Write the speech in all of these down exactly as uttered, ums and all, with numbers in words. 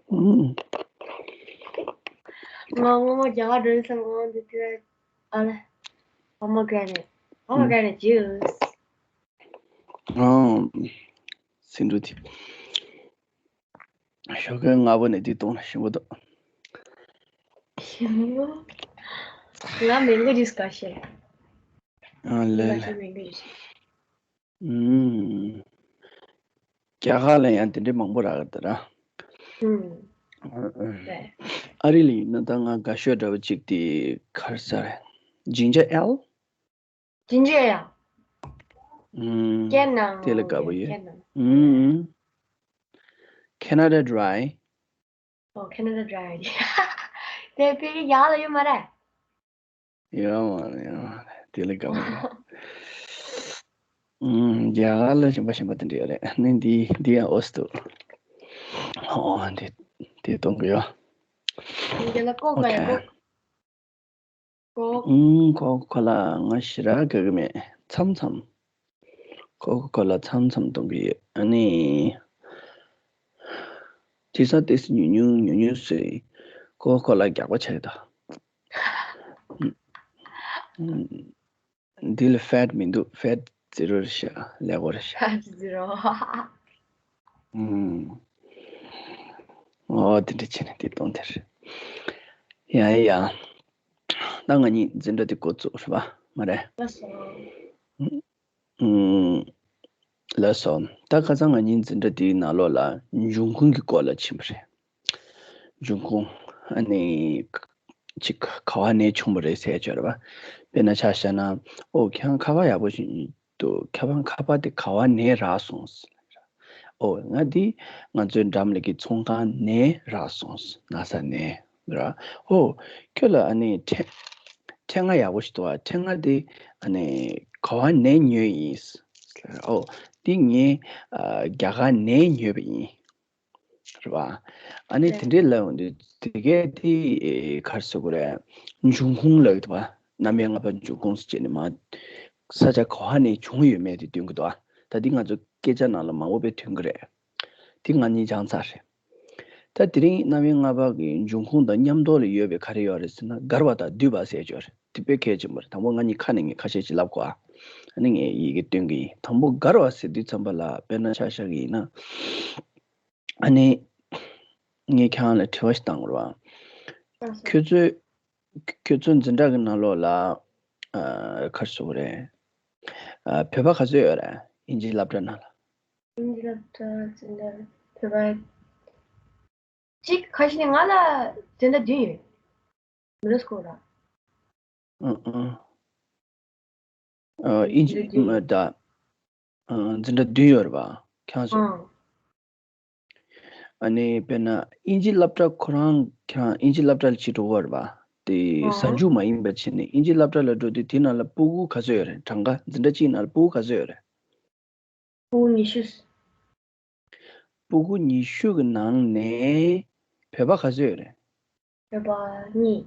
ང་སྔོན་མ་རྒྱ་གར་འགྲོ་ཡི་ས་ང་འདི་དུས་ཨ་ལེ། Pomegranate. Pomegranate juice. ཨང་། སེང་འབྲུག་དེ། ཞོགས་ཀས་སྔ་པོ་ནས་དེ་གཏོང་ན་ཞིམ་པོ་འདུག་ཞིམ་པོ། ང་mango juice དགའ་ཤོས། ཨ་ལེ་ལེ། ང་ཞིག་mango juice། ཨུམ། རྒྱ་གར་ལ་ཡང་དེ་འདྲའི་མང་པོ་རག་གི་འདུག་ར། ཨུམ། ཨ་རི་ལ་ཡིན་ན་ད་ང་དགའ་ཤོས་འདྲ་བོ་གཅིག་དེ་ག་རེ་ཟེར། Ginger ale. Ginger ale. ཨུམ། དེ་ལ་དགའ་པོ་ཡོད། ཨུམ། Canada Dry. ཨོ། Canada Dry. དེ་ཕ་གི་རྒྱ་གར་ལ་ཡོད་མ་རེད། ཡོད་མ་རེད། ཡོད་མ་རེད། དེ་ལ་དགའ་པོ་ཡོད། ཨུམ། རྒྱ་གར་ལ་ཞིམ་པ་ཞིམ་པ་དེ་འདྲ་ཡོད་རེད། ནི་འདི་འདི་ཡང་ཨོ་སི་འདུག་ཨོ། འདི་འདི་གཏོང་གི་ཡོད། འདི་ལ་ཀོ་ཀ་ཡ་ཀོ། ཀོ། ཨུམ། ཀོ་ཀ་ཀོ་ལ་ང་ཞེ་དྲག་དགའ་གི་མེད། མཚམས་མཚམས། ཀོ་ཀ་ཀོ་ལ་མཚམས་མཚམས་གཏོང་གི་ཡོད། ཨ་ནི། དེ་ས་དེ་སི་ཉུང་ཉུང་ཉུང་ཉུང་སུས་ཀོ་ཀ་ཀོ་ལ་རྒྱག་པ་ཆགས་ཡོད་ད། ཨུམ། འདི་ལ་fat མི་འདུག fat zero རེད་ཤག་ལེགས་པོ་རེད་ཤག fat zero. ཨུམ། ཨོ། དེ་འདྲ་བྱས་ནས་དེ་གཏོང་དེ་རེད། ཡ་ཡ། ད་ང་གཉིས་འཛིན་གྲྭ་དེ་འགོ་བཙུགས་རེད་པ། མ་རེད། ལགས་སོ། ཨུམ། ལགས་སོ། ད་ཁ་སང་ང་གཉིས་འཛིན་གྲྭ་དེའི་ནང་ལོགས་ལ་འབྱུང་ཁུངས་ཀྱི་སྐོར་ལ་ཕྱིན་པ་རེད། འབྱུང་ཁུངས། ཨ་ནི། ཅིག་ག་བ་ནས་བྱུང་བ་རེད་ཟེར་བྱས་རེད་པ། དཔེར་ན་ཆ་བཞག་ན། ཨོ། ཁྱེད་རང་ཁ་པར་ཡག་པོ་ཞིག་འདུག་ཁྱེད་རང་ཁ་པར་དེ་ག་བ་ནས་རག་སོང་། ཨོ། ང་འདི་ང་ཚོའི་འགྲམ་ལ་གི་ཚོང་ཁང་ནས་རག་སོང་། ན་ས་ནས་ར། ཨོ། ཁྱོད་ལ་ཨ་ནི་ཕྲེང་ཕྲེང་བ་ཡག་པོ་ཞིག་འདུག་པ། ཕྲེང་བ་དེ་ཨ་ནི་ག་བ་ནས་ཉོས་ཡིན། ཨོ། འདི་ངས་ཨ་རྒྱ་གར་ནས་ཉོས་པ་ཡིན། རེད་པ། ཨ་ནི་དེ་འདྲའི་ལབ་ཡོང་དུས་དེ་གས་དེ་ག་རེ་ཟེར་དགོས་རེད། འབྱུང་ཁུངས་ལབ་ཡོད་པ། རྣམ་དབྱེ་ལྔ་པ་འབྱུང་ཁུངས་ཟེར་བྱས་ནས་མ། ས་ཆ་ག་བ་ནས་བྱུང་ཡོད་མེད་དེ་སྟོན་གྱི་འདུག་པ། ད་འདི་ང་ཚོ་སྐད་ཆ་ནང་ལ་མང་པོ་དཔེ་ཐོན་གྱི་རེད། དེ་ང་གཉིས་སྦྱངས་ཚར་རེད། ད་དེ་རིང་རྣམ་དབྱེ་ལྔ་པ་གི་འབྱུང་ཁུངས་དང་མཉམ་དུ་ལ་ཡོད་པའི་ག་རེ་ཡོད་རེད་ཟེར་ན། བསྒར་བ་དང་བསྡུས་པ་ཟེར་ཡོད་རེད། དེ་དཔེ་གལ་ཆེན་པོ་རེད། དང་པོ་ང་གཉིས་ཁ་ནས་ངས་ཁ་ཤས་ཤིག་ལབ་གོ། ཨ་ནི་ངས་ཡི་གེ་སྟོན་གྱི་ཡིན། དང་པོ་བསྒར་བ་ཟེར་དུས་ཙམ་པ་ལ་དཔེར་ན་ཆ་བཞག་གི་ཡིན་ན། ཨ་ནི། ངས་ཁྱེད་རང་ལ་དྲི་བ་ཞིག་བཏང་དགོས་རེད་པ། ལགས་སོ། ཁྱོད་ཚོའི། ཁྱོད་ཚོའི་འཛིན་གྲྭ་གི་ནང་ལོགས་ལ། ཨ། ག་རེ་ཟེར་དགོས་རེད། ཨ། བོད་པ་ག་ཚོད་ཡོད་རེད། དབྱིན་ཇིའི་སློབ་གྲྭ་ནང་ལ། དབྱིན་ཇིའི་སློབ་གྲྭ་འཛིན་གྲྭ་བོད་པ་གཅིག་ཁ་ཤས་ང་ལ་འཛིན་གྲྭ་བདུན་ཡོད། མི་རེ་སྐོར་ར། ཨ་ཨ། ཨ། དབྱིན་ཇི་འཛིན་གྲྭ་བདུན། མ་ད། ཨ། འཛིན་གྲྭ་བདུན་ཡོད་རེད་པ། ཁྱེད་རང་ཚོ། ཨང་། ཨ་ནི་དཔེར་ན་དབྱིན་ཇི་སློབ་གྲྭ་ཁོ་རང་ཁྱེད་རང་དབྱིན་ཇི་སློབ་གྲྭ་ལ་ཕྱིན་འགྲོ་གི་རེད་པ། དེ་ཨང་། གཟའ་མཇུག་མ་ཡིན་པ་བྱས་ནས་དབྱིན་ཇི་སློབ་གྲྭ་ལ་འགྲོ་དུས་དེ་ནང་ལ་སྤུ་གུ་ག་ཚོད་ཡོད་རེད། གྲངས་ཀ་འཛིན་གྲྭ་གཅིག་ནང་ལ་སྤུ་གུ་ག་ཚོད་ཡོད་རེད། སྤུ་གུ་ཉི་ཤུ། སྤུ་གུ་ཉི་ཤུ་གི་ནང་ནས་བོད་པ་ག་ཚོད་ཡོད་རེད། བོད་པ་གཉིས།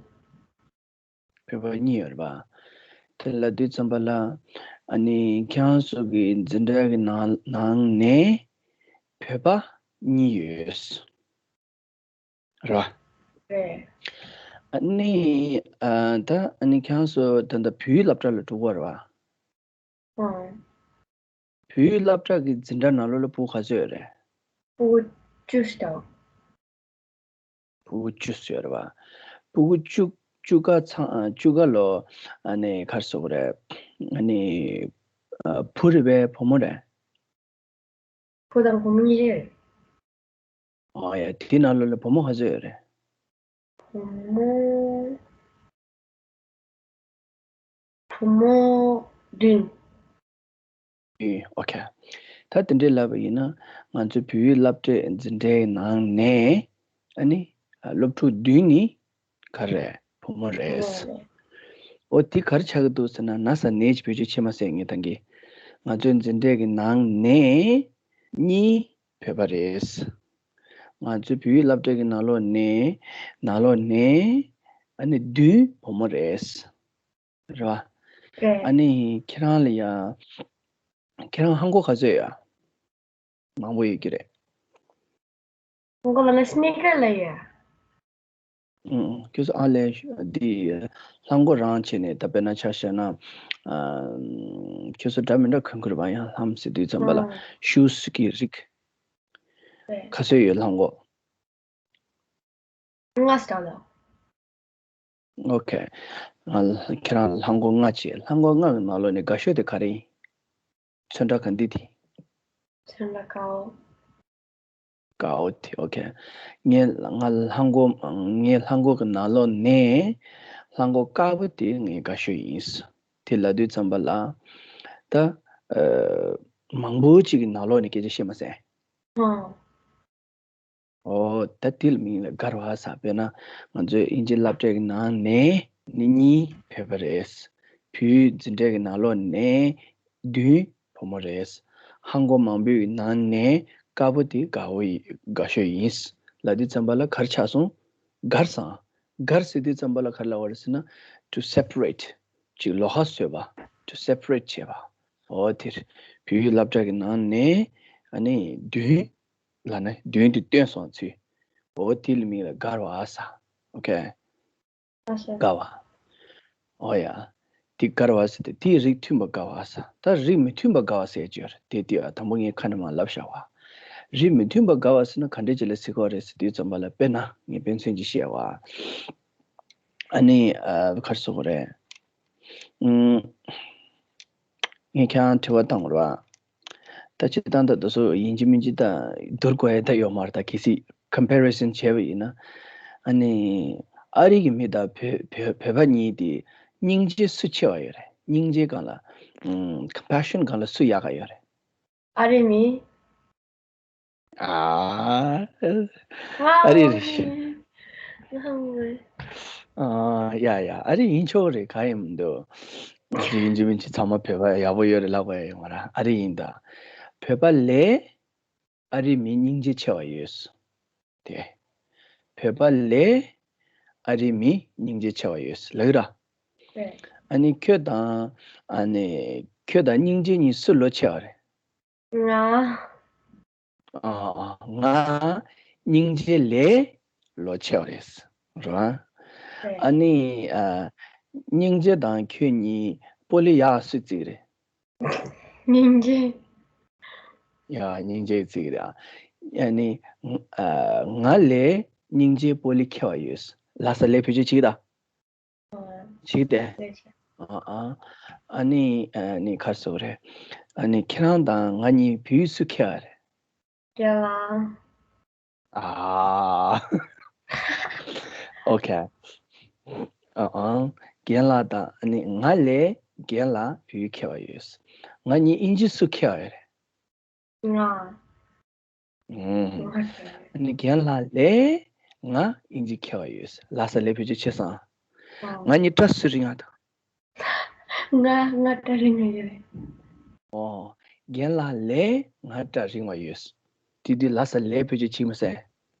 བོད་པ་གཉིས་ཡོད་རེད་པ། དེ་ལབ་དུས་ཙམ་པ་ལ། ཨ་ནི་ཁྱེད་རང་ཚོ་གི་འཛིན་གྲྭ་གི་ནང་ནང་ནས་བོད་པ་གཉིས་ཡོད། རེད་པ། རེད། ཨ་ནི། ཨ། ད་ཨ་ནི་ཁྱེད་རང་ཚོ་ད་ལྟ་བོད་ཡིག་སློབ་གྲྭ་ལ་འགྲོ་གི་ཡོད་རེད་པ། ཨང་། བོད་ཡིག་སློབ་གྲྭ་གི་འཛིན་གྲྭ་ནང་ལོགས་ལ་སྤུ་གུ་ག་ཚོད་ཡོད་རེད། སྤུ་གུ་བཅུ་ཙམ། སྤུ་གུ་བཅུ་ཙམ་ཡོད་རེད་པ། སྤུ་གུ་བཅུ། བཅུ་ཀ་ཚང་། ཨ། བཅུ་ཀ་ལོ། ཨ་ནི་ག་རེ་ཟེར་དགོས་རེད། ཨ་ནི། ཨ། བུ་རེད་པས་བུ་མོ་རེད། བུ་དང་བུ་མོ་གཉིས་རེད། ཨོ་ཡ། དེ་ནང་ལོགས་ལ་བུ་མོ་ག་ཚོད་ཡོད་རེད། བུ་མོ། བུ་མོ་བདུན། ཨེ། ཨོ་ཁེ། ད་དེ་འདྲས་ལབ་པ་ཡིན་ན་ང་ཚོའི་བོད་ཡིག་སློབ་གྲྭའི་འཛིན་གྲྭའི་ནང་ནས་ཨ་ནི་སློབ་ཕྲུག་བདུན་ནི་ག་རེ་རེད། བུ་མོ་རེད། ཨོ། དེ་ག་རེ་ཆགས་ཀྱི་འདུག་ཟེར་ན། ན་ས་ནས་ཀྱི་བེད་སྤྱོད་བྱེད་མ་ཟེར་ངས་ད་གིན། ང་ཚོའི་འཛིན་གྲྭའི་གི་ནང་ནས་གཉིས་བོད་པ་རེད། ང་ཚོའི་བོད་ཡིག་སློབ་གྲྭའི་གི་ནང་ལོགས་ནས། ནང་ལོགས་ནས་ཨ་ནི་བདུན་བུ་མོ་རེད། རེད་པ། རེད། ཨ་ནི་ཁྱེད་རང་ལ་ཡ། ཁྱེད་རང་ཧང་གོ་ག་ཚོད་ཡོད། མང་པོ་ཡོད་ཀྱི་རེད། ཁོང་ལ་ན་སི་ནི་ཀར་ལབ་ཡ། ཨང་། ཁྱོད་ཚོ་ཨ་ལས་འདི་ལྷམ་གོག་རང་བྱས་ནས་ད་དཔེར་ན་ཆ་བཞག་ན། ཨ། ཁྱོད་ཚོ་འདྲ་མི་འདྲ་གོན་གྱི་རེད་པ། ཡང་ལྷམ་ཟེར་དུས་ཙམ་པ་ལ་ཤུ་ཟི་གི་རིགས་ག་ཚོད་ཡོད། ལྷམ་གོག་ལྔ་ཙམ་ལ། ཨོ་ཁེ། ང་ཁྱེད་རང་ལྷམ་གོག་ལྔ་བྱས། ལྷམ་གོག་ལྔ་གི་ནང་ལོགས་ནས་དགའ་ཤོས་དེ་ག་རེ་ཡིན། ཚོན་ཁྲ་ག་འདི་དེ། ཚོན་ཁྲ་དཀར་པོ། དཀར་པོ་དེ། ཨོ་ཁེ། ངའི་ང་ལྷམ་གོག་ངའི་ལྷམ་གོག་གི་ནང་ལོགས་ནས་ལྷམ་གོག་དཀར་པོ་དེ་ངའི་དགའ་ཤོས་ཡིན། དེ་ལབ་དུས་ཙམ་པ་ལ་ད་ཨ་མང་པོ་ཅིག་གི་ནང་ལོགས་ནས་སྐད་ཆ་བཤད་མ་ཟད། ཨང་། ཨོ་ད་དེ་ལ་མིང་ལ་དགར་བ་ཟེར། དཔེར་ན་ང་ཚོའི་དབྱིན་ཇི་སློབ་གྲྭའི་ནང་ནས་ནི་གཉིས་བོད་པ་རེད། བོད་འཛིན་གྲྭའི་ནང་ལོགས་ནས་བདུན་བུ་མོ་རེད། ལྷམ་གོག་མང་པོའི་ནང་ནས་དཀར་པོ་དེ་དགའ་བོ་ཡི་དགའ་ཤོས་ཡིན་ལབ་དུས་ཙམ་པ་ལ་ག་རེ་ཆགས་སོང་། དགར་སོང་། དགར་ཟེར་དུས་ཙམ་པ་ལ་ག་རེ་ལབ་པ་རེད་ཟེར་ན། to separate། ཅིག་ལོགས་ཀ་བཟོས་པ། to separate བྱས་པ། ཨོ་དེ་རེད། བོད་ཡིག་སློབ་གྲྭ་གི་ནང་ནས་ཨ་ནི་བདུན་ལབ་ན་བདུན་དེ་བཏོན་སོང་ཚུལ། ཨོ་དེ་ལ་མིང་ལ་དགར་བ་ཟེར། ཨོ་ཁེ། དགའ་བ། ཨོ་ཡ། དེ་དགར་བ་ཟེར་ཏེ་དེའི་རིགས་མཐུན་པ་དགའ་བ་ཟེར། ད་རིགས་མི་མཐུན་པ་དགའ་བ་ཟེར་གྱི་ཡོད་རེད། དེ་དེ་ཨ་དང་པོ་ངས་ཁ་ནས་མར་ལབ་བཞག་པ། རིགས་མི་མཐུན་པ་དགའ་བ་ཟེར་ན་ག་འདྲ་ཅིག་ལ་ཟེར་གྱི་ཡོད་རེད་ཟེར་དུས་ཙམ་པ་ལ། དཔེར་ན་ངས་དཔེ་མཚོན་ཅིག་བཤད་པ། ཨ་ནི་ཨ་ག་རེ་ཟེར་དགོས་རེད། ཨུམ། ངས་ཁྱེད་རང་དྲི་བ་བཏང་དགོས་རེད་པ། ད་སྤྱིར་བཏང་ད་དེ་ཚོ་ཡིན་གཅིག་མིན་གཅིག་ད་བསྡུར་དགོས་ཡ་ད་ཡོད་མ་རེད། ད་གལ་སྲིད་comparison བྱས་པ་ཡིན་ན། ཨ་ནི་ཨ་རི་གི་མི་དང་བོད་བོད་བོད་པ་གཉིས་དེ་སྙིང་རྗེ་སུ་ཆེ་བ་ཡོད་རེད། སྙིང་རྗེ་སྒང་ལ། ཨུམ། compassion སྒང་ལ་སུ་ཡག་ག་ཡོད་རེད། ཨ་རི་མི། ཨ། ཨ་རི་རེད། ཨ་ཡ་ཡ། ཨ་རི་ཡིན་ཆོག་རེད། གང་ཡང་མི་འདུག་ཡིན་གཅིག་མིན་གཅིག་ཚང་མ་བོད་པ་ཡག་པོ་ཡོད་རེད་ལབ་དགོས་ཡ་ཡོད་མ་རེད། ཨ་རི་ཡིན་ད། བོད་པ་ལས་ཨ་རི་མི་སྙིང་རྗེ་ཆེ་བ་ཡོད། དེ། བོད་པ་ལས་ཨ་རི་མི་སྙིང་རྗེ་ཆེ་བ་ཡོད་ལབ་ཀྱི་རེད། ཨ་ནི་ཁྱོད་དང་ཨ་ནི་ཁྱོད་དང་སྙིང་རྗེ་གཉིས་སུ་ལོ་ཆེ་བ་རེད། ང་། ཨ་ཨ། ང་སྙིང་རྗེ་ལས་ལོ་ཆེ་བ་རེད། རེད་བ། རེད། ཨ་ནི་ཨ་སྙིང་རྗེ་དང་ཁྱོད་གཉིས་སྤོ་ལོ་ཡག་སུས་རྩེ་གི་རེད། སྙིང་རྗེ། ཡ་སྙིང་རྗེ་རྩེ་གི་རེད། ཨ་ནི་ཨ་ང་ལས་སྙིང་རྗེ་སྤོ་ལོ་མཁས་པ་ཡོད། ལྷ་ས་ལས་བེད་སྤྱོད་བྱེད་ཀྱི་ད། བྱེད་དེ། ཨ་ཨ། ཨ་ནི་ཨ་ནི་ག་རེ་ཟེར་དགོས་རེད། ཨ་ནི་ཁྱེད་རང་དང་ང་གཉིས་བོད་ཡིག་སུ་མཁས་པ་རེད། རྒན་ལགས། ཨ། ཨོ་ཁེ། ཨ་ཨ། རྒན་ལགས་དང་ཨ་ནི་ང་ལས་རྒན་ལགས་བོད་ཡིག་མཁས་པ་ཡོད། ང་གཉིས་དབྱིན་ཇི་སུ་མཁས་པ་རེད། ང་། ཨུམ། ང་། ཨ་ནི་རྒན་ལགས་ལས་ང་དབྱིན་ཇི་མཁས་པ་ཡོད། ལྷ་ས་ལས་བེད་སྤྱོད་ཆེ་སོང་། ཨོ། ང་གཉིས་སྐྲ་སུ་རིང་བ་དང་། ང་ང་སྐྲ་རིང་བ་ཡོད་རེད། ཨོ། རྒན་ལགས་ལས་ང་སྐྲ་རིང་བ་ཡོད། དེ་དུས་ལྷ་ས་ལས་བེད་སྤྱོད་བྱེད་མི་སྲིད།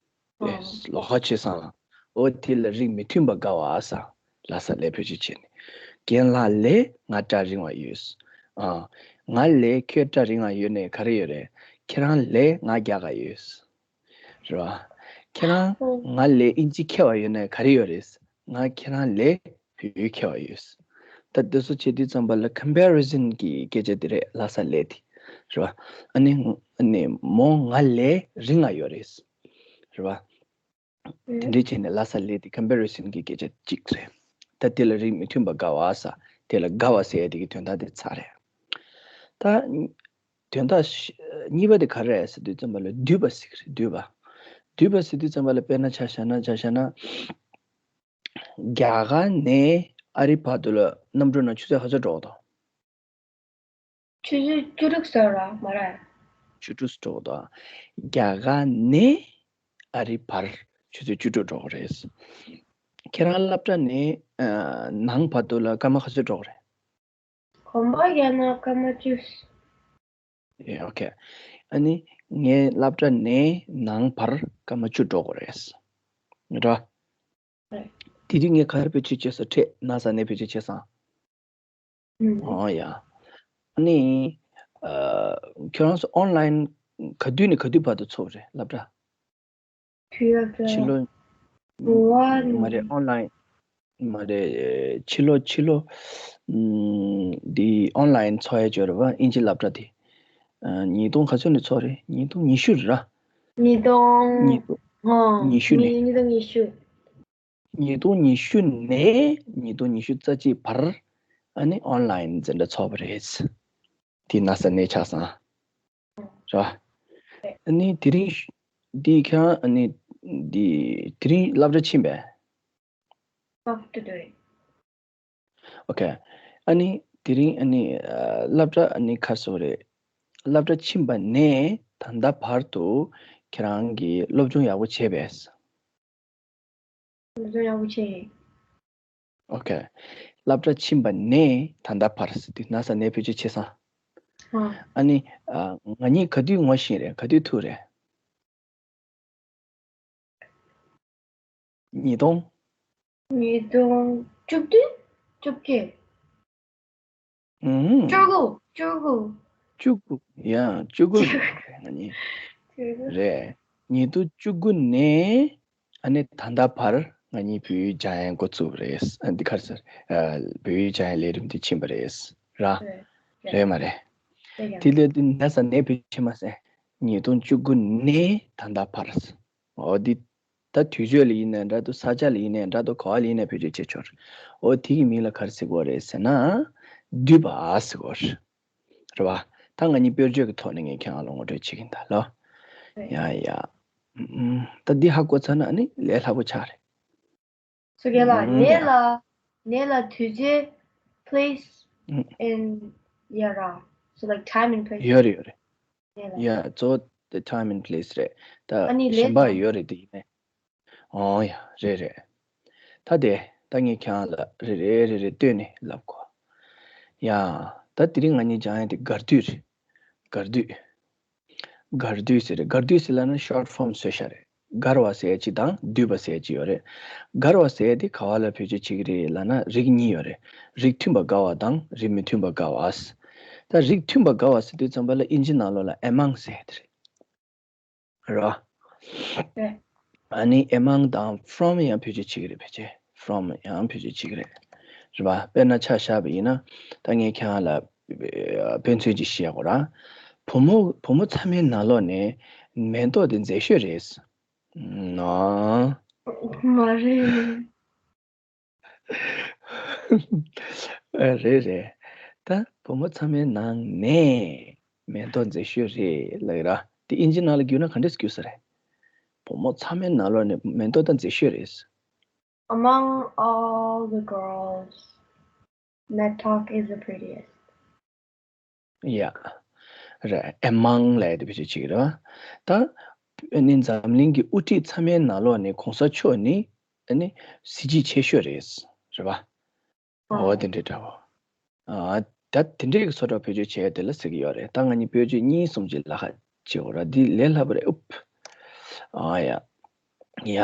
ཨོ། ལོགས་ཀ་བྱས་སོང་། ཨོ་དེ་ལ་རིགས་མི་མཐུན་པ་དགའ་བ་ཟེར། ལྷ་ས་ལས་བེད་སྤྱོད་བྱས་ནས། རྒན་ལགས་ལས་ང་སྐྲ་རིང་བ་ཡོད། ཨ། ང་ལས་ཁྱོད་སྐྲ་རིང་བ་ཡོད་ནས་ག་རེ་ཡོད་རེད། ཁྱེད་རང་ལས་ང་རྒྱགས་པ་ཡོད། རེད་བ། ཁྱེད་རང་ང་ལས་དབྱིན་ཇི་མཁས་པ་ཡོད་ནས་ག་རེ་ཡོད་རེད། ང་ཁྱེད་རང་ལས་བོད་ཡིག་མཁས་པ་ཡོད། ད་དེ་ཚོ་བྱེད་དུས་ཙམ་པ་ལ་comparison གི་སྐད་ཆ་དེ་རེད། ལྷ་ས་ལས་དེ། རེད་བ། ཨ་ནི་ཨ་ནི་མོ་ང་ལས་རིང་བ་ཡོད་རེད། རེད་བ། དེ་འདྲའི་བྱས་ནས་ལྷ་ས་ལས་དེ་comparison གི་སྐད་ཆ་གཅིག་རེད། ད་དེ་ལ་རིགས་མི་མཐུན་པ་དགའ་བ་ཟེར། དེ་ལ་དགའ་བ་ཟེར་ཡ་དེ་གི་དོན་དག་དེ་ཚར་རེད། ད། དོན་དག་གཉིས་པ་དེ་ག་རེ་རེད་ཟེར་དུས་ཙམ་པ་ལ་སྡུད་པ་ཟེར་གི་རེད། སྡུད་པ། སྡུད་པ་ཟེར་དུས་ཙམ་པ་ལ་དཔེར་ན་ཆ་བཞག་ན་ཆ་བཞག་ན། རྒྱ་གར་ནས་ཨ་རི་བར་དུ་ལ་གནམ་གྲུ་ནང་ཆུ་ཚོད་ག་ཚོད་འགྲོ་གི་འདུག་ཆུ་ཚོད་བཅུ་དྲུག་ཙམ་རེད་མ་རེད། བཅུ་དྲུག་འགྲོ་གི་འདུག་རྒྱ་གར་ནས་ཨ་རི་བར་ཆུ་ཚོད་བཅུ་དྲུག་འགྲོ་གི་རེད། ཁྱེད་རང་སློབ་གྲྭ་ནས་ཨ་ནང་བར་དུ་ལ་སྐར་མ་ག་ཚོད་འགྲོ་གི་རེད། གོམ་པ་རྒྱག་ན་སྐར་མ་བཅུ། ཨེ། ཨོ་ཁེ། ཨ་ནི་ངའི་སློབ་གྲྭ་ནས་ནང་བར་སྐར་མ་བཅུ་འགྲོ་དགོས་རེད། རེད་བ། རེད། དེ་དུས་ངས་ག་རེ་བེད་སྤྱོད་བྱས་སོང་། ཁྲེད་ན་ས་ནས་བེད་སྤྱོད་བྱས་སོང་། ཨུམ། ཨོ་ཡ། ཨ་ནི་ཨ་ཁྱོད་རང་ཚོ་ཨོན་ལའིན་ག་དུས་ནས་ག་དུས་བར་དུ་ཚུགས་རེད་སློབ་གྲྭ། དུས་ལ་ཕྱི་ལོ། འགྲོ་བ་མ་རེད། ཨོན་ལའིན། མ་རེད། ཕྱི་ལོ་ཕྱི་ལོ། ཨམ། འདི་ཨོན་ལའིན་འཚོགས་ཡ་ཅིག་ཡོད་རེད་པ། དབྱིན་ཇི་སློབ་གྲྭ་དེ། ཨ། ཉིས་སྟོང་ག་ཚོད་ནས་འཚོགས་རེད། ཉིས་སྟོང་ཉི་ཤུ་རེད་ར། ཉིས་སྟོང་། ཉིས་སྟོང་། ཨོ། ཉི་ཤུ་ནས། ཉིས་སྟོང་ཉི་ཤུ། ཉིས་སྟོང་ཉི་ཤུ་ནས་ཉིས་སྟོང་ཉི་ཤུ་རྩ་གཅིག་བར། ཨ་ནི་ཨོན་ལའིན་འཛིན་གྲྭ་འཚོགས་པ་རེད། དེ་ན་ས་གནས་ཆགས་སོང་། ར། ཨ་ནི་དེ་རིང་། འདི་ཁྱེད་རང་། ཨ་ནི། འདི། དེ་རིང་སློབ་གྲྭ་ཕྱིན་པས། After doing. ཨོ་ཁེ། ཨ་ནི་དེ་རིང་། ཨ་ནི། ཨ། སློབ་གྲྭ། ཨ་ནི་ག་རེ་ཟེར་དགོས་རེད། སློབ་གྲྭ་ཕྱིན་པ་ནས་ད་ལྟ་བར་དུ་ཁྱེད་རང་གིས་སློབ་སྦྱོང་ཡག་པོ་བྱས་པས། སློབ་སྦྱོང་ཡག་པོ་བྱས་ཡིན། ཨོ་ཁེ། སློབ་གྲྭ་ཕྱིན་པ་ནས་ད་ལྟ་བར་ཟེར་དུས་ན་ས་གནས་བེད་སྤྱོད་བྱས་སོང་། ཨ། ཨ་ནི། ཨ། ང་གཉིས་ག་དུས་ངོ་ཤེས་རེད། ག་དུས་ཐུག་རེད། ཉིས་སྟོང་། ཉིས་སྟོང་བཅུ་བདུན། བཅུ་བརྒྱད། ཨུམ། བཅུ་དགུ། བཅུ་དགུ། བཅུ་དགུ། ཡ། བཅུ་དགུ་རེད། ང་གཉིས། བཅུ་དགུ། རེད། ཉིས་སྟོང་བཅུ་དགུ་ནས། ཨ་ནི་ད་ལྟ་བར་ང་གཉིས་བོད་ཡིག་སྦྱང་ཡ་འགོ་བཙུགས་པ་རེད། ཨ། འདི་ག་རེ་ཟེར། ཨ། བོད་ཡིག་སྦྱང་ཡའི་ལས་རིམ་དེ་ཕྱིན་པ་རེད་ར། རེད། རེད་མ་རེད། རེད་ཡ། དེ་ལས་དེ་ན་ས་གནས་བོད་ཕྱིན་མ་ཟེར། ཉིས་སྟོང་བཅུ་དགུ་ནས་ད་ལྟ་བར། འོ་འདི། ད་དུས་ཚོད་ལ་ཡིན་ནའི་འདྲ་འདུག་ས་ཆ་ལ་ཡིན་ནའི་འདྲ་འདུག་ག་བ་ལ་ཡིན་ནའི་བེད་སྤྱོད་བྱེད་ཆོག་འོ་དེ་གི་མིང་ལ་ག་རེ་ཟེར་གྱི་ཡོད་རེད་ཟེར་ན། འདུས་པ་ཟེར་གྱི་ཡོད་རེད། རེད་པ། ད་ང་གཉིས་དཔེར་བརྗོད་ཀྱི་ཐོག་ནས་ངས་ཁྱེད་རང་ལ་ངོ་སྤྲོད་བྱེད་ཀྱིན་གདའ་ལོ། ཡ་ཡ། ཨུམ། ད་འདི་ཧ་གོ་ཚར་ན་ནི་ལས་སླ་པོ་ཆགས་རེད། སུ་རྒན་ལགས། ཨུམ། ནས་ལ། ནས་ལ་དུས་ཚོད། Place ཨུམ། and ཡ་ར། So, like, time and place. ཡོད་རེད། ཡོད་རེད། ནས་ལ། ཡ། གཙོ་བོ་the time and place རེད། ད་ཨ་ནི་ལས་གཞན་པ་དང་ཡོད་རེད། དེ་ཡིན་ནའི། ཨོ་ཡ། རེད་རེད། ད་དེ། ད་ངས་ཁྱེད་རང་ལ་རེ་རེ་རེ་རེ་བཏོན་ནས་ལབ་དགོས། ཡ། ད་དེ་རིང་ང་གཉིས་སྦྱང་ཡ་དེ་སྒར་དུས་རེད། སྒར་དུས། སྒར་དུས་ཟེར་རེད། སྒར་དུས་ཟེར་ལབ་ན་short form བཟོས་བཞག་རེད། སྒར་བ་ཟེར་ཡ་གཅིག་དང་འདུས་པ་ཟེར་ཡ་གཅིག་ཡོད་རེད། སྒར་བ་ཟེར་ཡ་དེ་ག་བ་ལ་བེད་སྤྱོད་བྱེད་ཀྱི་རེད་ལབ་ན་རིགས་གཉིས་ཡོད་རེད། རིགས་མཐུན་པ་དགར་བ་དང་རིགས་མི་མཐུན་པ་དགར་བ། ད་རིགས་མཐུན་པ་དགར་བ་ཟེར་དུས་ཙམ་པ་ལ་དབྱིན་ཇི་ནང་ལོགས་ལ་among ཟེར་ཡ་དེ་རེད། རེད་བ། རེད། ཨ་ནི་among དང་from ཡང་བེད་སྤྱོད་བྱེད་ཀྱི་རེད། ཕལ་ཆེར་from ཡང་བེད་སྤྱོད་བྱེད་ཀྱི་རེད། རེད་བ། དཔེར་ན་ཆ་བཞག་པ་ཡིན་ན། ད་ངས་ཁྱེད་རང་ལ་དཔེ་མཚོན་ཅིག་བཤད་དགོས་ར། བུ་མོ་བུ་མོ་ཚང་མའི་ནང་ལོགས་ནས་མེ་ཏོག་དེ་མཛེས་ཤོས་རེད། ན། མ་རེད། ཨ། རེད་རེད། ད་བུ་མོ་ཚང་མའི་ནང་ནས་མེ་ཏོག་མཛེས་ཤོས་རེད་ལབ་ཀྱི་ར། དེ་དབྱིན་ཇི་ནང་ལ་བསྒྱུར་ན་ག་འདྲས་བསྒྱུར་ས་རེད། བུ་མོ་ཚང་མའི་ནང་ལོགས་ནས་མེ་ཏོག་ད་མཛེས་ཤོས་རེད། Among all the girls, Metok is the prettiest. ཡ། རེད། among ལབ་ཡ་དེ་བེད་སྤྱོད་བྱེད་ཀྱི་རེད་བ། ད་ཨ་ནི་འཛམ་གླིང་གི་དབུ་ཁྲིད་ཚང་མའི་ནང་ལོགས་ནས་གོང་ས་མཆོག་ནི་ཨ་ནི་གཟི་བརྗིད་ཆེ་ཤོས་རེད། རེད་བ། ཨོ། ཨོ་དེ་འདྲའི་འདྲ་བོ། ཨ། ད་དེ་འདྲའི་གི་བཟོ་གྲྭ་བེད་སྤྱོད་བྱས་དེ་ལ་ཟེར་གྱི་ཡོད་རེད། ད་ང་གཉིས་བེད་སྤྱོད་གཉིས་གསུམ་ཅིག་ལ་ཁ་བྱེད་འོ་ར། འདི་ལས་སླ་པོ་རེད། ཨུབ། ཨ་ཡ། ཡ།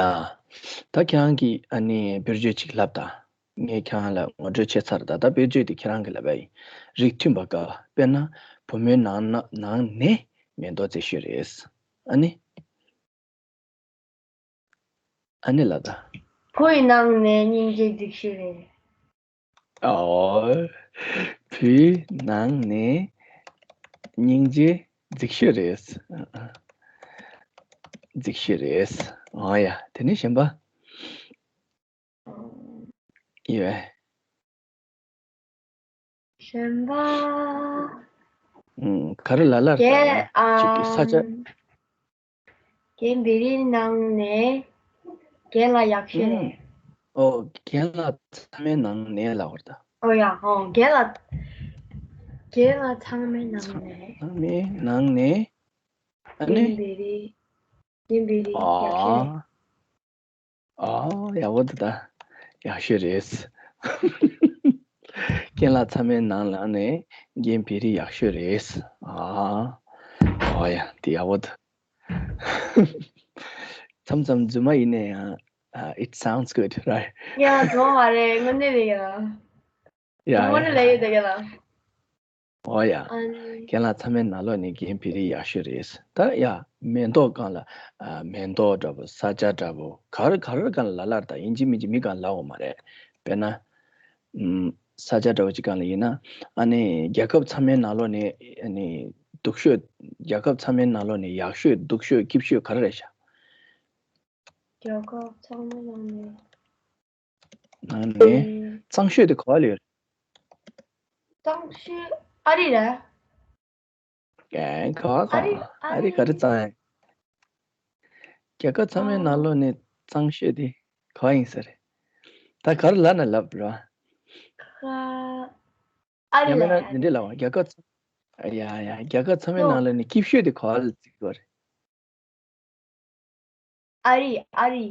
ད་ཁྱེད་རང་གིས་ཨ་ནི་བེད་སྤྱོད་ཅིག་ལབ་དང་། ངས་ཁྱེད་རང་ལ་ངོ་སྤྲོད་བྱས་ཚར། ད་ལྟ་བེད་སྤྱོད་དེ་ཁྱེད་རང་གིས་ལབ་པ་ཡིན། རིགས་མཐུན་པ་དགར་བ། དཔེར་ན་བུ་མོའི་ནང་ན་ནང་ནས་མེ་ཏོག་མཛེས་ཤོས་རེད། ཨ་ནི། ཨ་ནི་ལ་ད། བུའི་ནང་ནས་སྙིང་རྗེ་མཛེས་ཤོས་རེད། ཨོ། བུའི་ནང་ནས་སྙིང་རྗེ་མཛེས་ཤོས་རེད། མཛེས་ཤོས་རེད། ཨོ་ཡ། དེ་ནས་གཞན་པ། ཡོད། གཞན་པ། ཨུམ། ག་རེ་ལ་ལར་ད་རྒན། ཡང་གཅིག་གི་ས་ཆ། ཨམ། རྒན་བེ་རིའི་ནང་ནས་རྒན་ལགས་ཡག་ཤོས་རེད། ཨུམ། ཨོ། རྒན་ལགས་ཚང་མའི་ནང་ནས་ལབ་དགོས་རེད་ད། ཨོ་ཡ། ཨོ། རྒན་ལགས། རྒན་ལགས་ཚང་མའི་ནང་ནས། ཚང་མའི་ནང་ནས། ཨ་ནི། རྒན་བེ་རི། རྒན་བེ་རི་ཡག་ཤོས་རེད། ཨ། ཨ། ཡག་པོ་འདུག་ད། ཡག་ཤོས་རེད། རྒན་ལགས་ཚང་མའི་ནང་ལ་ནས་རྒན་བེ་རི་ཡག་ཤོས་རེད། ཨ། ཨོ་ཡ། དེ་ཡག་པོ་འདུག་མཚམས་མཚམས་རྫུན་མ་ཡིན་ན་ཡང་། ཨ། It sounds good, right? ཡ། རྫུན་མ་རེད། དངོས་གནས་རེད་ཡ། ཡ། དངོས་གནས་ལབ་ཡོད་ད་རྒན་ལགས། ཨོ་ཡ། ཨ་ནི། རྒན་ལགས་ཚང་མའི་ནང་ལོགས་ནས་རྒན་བེ་རི་ཡག་ཤོས་རེད། ད་ཡ་མེ་ཏོག་སྒང་ལ། ཨ། མེ་ཏོག་འདྲ་པོ། ས་ཆ་འདྲ་པོ། ག་རེ་ག་རེ་སྒང་ལ་ལབ་ལབ། ད་ཡིན་གཅིག་མིན་གཅིག་མི་སྒང་ལབ་འོང་མ་རེད། དཔེར་ན། ཨུམ། ས་ཆ་འདྲ་པོ་ཅིག་སྒང་ལ་ཡིན་ན། ཨ་ནི་རྒྱལ་ཁབ་ཚང་མའི་ནང་ལོགས་ནས། ཨ་ནི་སྡུག་ཤོས། རྒྱལ་ཁབ་ཚང་མའི་ནང་ལོགས་ནས་ཡག་ཤོས། སྡུག་ཤོས། སྐྱིད་ཤོས་ག་རེ་རེད་ཤག་རྒྱལ་ཁབ་ཚང་མའི་ནང་ནས། ནང་ནས་ཨེ། གཙང་ཤོས་དེ་ག་པར་ཡོད་རེད། གཙང་ཤོས་ཨ་རི་རེད། ཨེ། ག་པར་ག་ཨ་རི། ཨ་རི་ག་རེ་གཙང་ཡ། རྒྱལ་ཁབ་ཚང་མའི་ནང་ལོགས་ནས་གཙང་ཤོས་དེ་ག་པར་ཡིན་ས་རེད། ད་ག་རེ་ལབ་ན་ལབ་ར། ཨ་རི་ཡང་མིན་ན་ལ། འདི་འདྲས་ལབ་པ། རྒྱལ་ཁབ་ཚང་། ཡ་ཡ། རྒྱལ་ཁབ་ཚང་མའི་ནང་ལོགས་ནས་སྐྱིད་ཤོས་དེ་ག་པར་ལ་བརྩི་དགོས་རེད། ཨ་རི། ཨ་རི།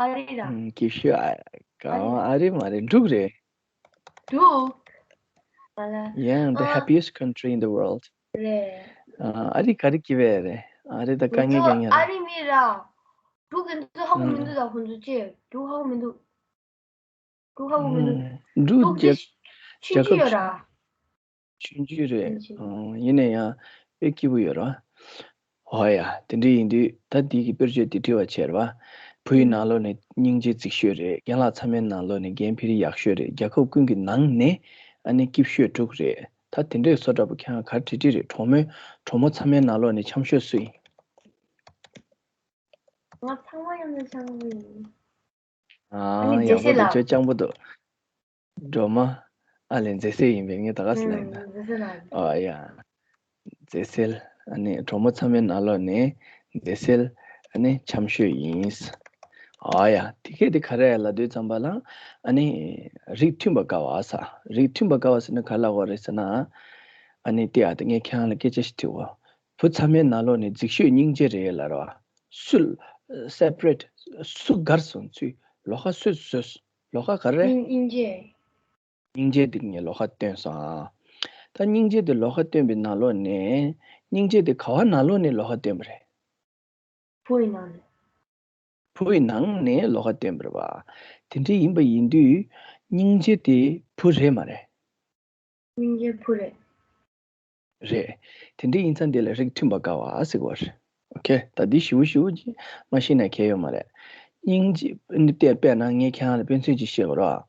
ཨ་རི་ར། ཨུམ། སྐྱིད་ཤོས་ཨ། ག་ཨ་རི། ཨ་རི་མ་རེད། འབྲུག་རེད། འབྲུག Yeah, the ཨ། happiest country in the world. རེད། ཨ། ཨ་རི་ག་རེ་སྐྱིད་པ་རེད། ཨ་རི་ད་དཀའ་ངལ་དཀའ་ངལ་རེད། ཨ་རི་མི་ར། འབྲུག་གི་འདི་ཚོ་ཧ་གོ་མི་འདུག་ད་ཁོང་ཚོ་ཅེ། འབྲུག་ཧ་གོ་མི་འདུག་འབྲུག་ཧ་གོ་མི་འདུག་འབྲུག་འབྲུག་གི་རྒྱལ་ཆུང་ཆུང་ཡོད་ར། ཆུང་ཆུང་རེད། ཆུང་ཆུང་། ཡིན་ན་ཡང་དཔེ་སྐྱིད་པོ་ཡོད་ར། ཨོ་ཡ། དེ་འདྲ་ཡིན་དུས་ད་འདི་གི་དཔེར་བརྗོད་འདི་བྲིས་པ་བྱས་ར་བ། བུ་ཡི་ནང་ལོགས་ནས་སྙིང་རྗེ་རྫིག་ཤོས་རེད། རྒན་ལགས་ཚང་མའི་ནང་ལོགས་ནས་རྒན་བེ་རི་ཡག་ཤོས་རེད། རྒྱལ་ཁབ་ཀུན་གྱི་ནང་ནས་ཨ་ནི་སྐྱིད་ཤོས་འབྲུག་རེད། ད་དེ་འདྲས་བཟོ་འདྲ་པོ་ཁྱེད་རང་ག་རེ་བྲིས་བྲིས་རེད། གྲོགས་མོའི། གྲོགས་མོ་ཚང་མའི་ནང་ལོགས་ནས་འཆམ་ཤོས་སུ་ཡིན། ང་ཚང་མ་ཡང་ན་འཆམ་པོ་ཡིན། ཨ་ནི་ཨ་ཡག་པོ་འདུག་མཛེས་བཟོ་ལགས་སྤྱང་པོ་འདུག་སྒྲོལ་མ། ཨ་ལས་མཛེས་བཟོ་ཡིན་པས། ངས་ད་ག་ཟེར་ལབ་ཡིན་ན། ཨུམ། མཛེས་བཟོ་ལགས། ཨ་ཡ། མཛེས་བཟོ། ཨ་ནི་གྲོགས་མོ་ཚང་མའི་ནང་ལོགས་ནས་མཛེས་བཟོ། ཨ་ནི་འཆམ་ཤོས་ཡིན། ཨ་ཡ། དེ་གས་དེ་ག་རེ་ལབ་དུས་ཙམ་པ་ལ། ཨ་ནི་རིགས་མཐུན་པ་དགའ་བ་ཟེར། རིགས་མཐུན་པ་དགའ་བ་ཟེར་ན་ག་རེ་ལབ་དགོས་རེད་ཟེར་ན། ཨ་ནི་དེ་ཨ། ད་ངས་ཁྱེད་རང་ལ་སྐད་ཆ་ཞིག་དྲི་བ། བུ་ཚང་མའི་ནང་ལོགས་ནས་རྫིག་ཤོས་སྙིང་རྗེ་རེད་ལབ་ར་བ། སུ། separate། སུ་དགར་སོང་ཚུལ། ལོགས་ཀ་སུས་བཟོས། ལོགས་ཀ་ག་རེ། སྙིང་རྗེ། སྙིང་རྗེ་དེ་ངས་ལོགས་ཀ་བཏོན་སོང་ཨ། ད་སྙིང་རྗེ་དེ་ལོགས་ཀ་བཏོན་པའི་ནང་ལོགས་ནས། སྙིང་རྗེ་དེ་ག་བ་ནང་ལོགས་ནས་ལོགས་ཀ་བཏོན་པ་རེད། བུ་ཡི་ནང་ནས། བུ་ཡི་ནང་ནས་ལོགས་ཀ་བཏོན་པ་རེད་བ། དེ་འདྲ་ཡིན་པ་ཡིན་དུས་སྙིང་རྗེ་དེ་བུ་རེད་མ་རེད། སྙིང་རྗེ་བུ་རེད། རེད། དེ་འདྲ་ཡིན་ཙང་དེ་ལ་རིགས་མཐུན་པ་དགའ་བ་ཟེར་གྱི་ཡོད་རེད། ཨོ་ཁེ། ད་འདི་ཞིབ་པོ་ཞིབ་པོ་ཅིག་མ་ཤེས་ན་གལ་ཡོད་མ་རེད། སྙིང་རྗེ་ནི་དེ། དཔེར་ན་ངས་ཁྱེད་རང་ལ་དཔེ་མཚོན་ཅིག་བཤད་དགོས་རེད་བ།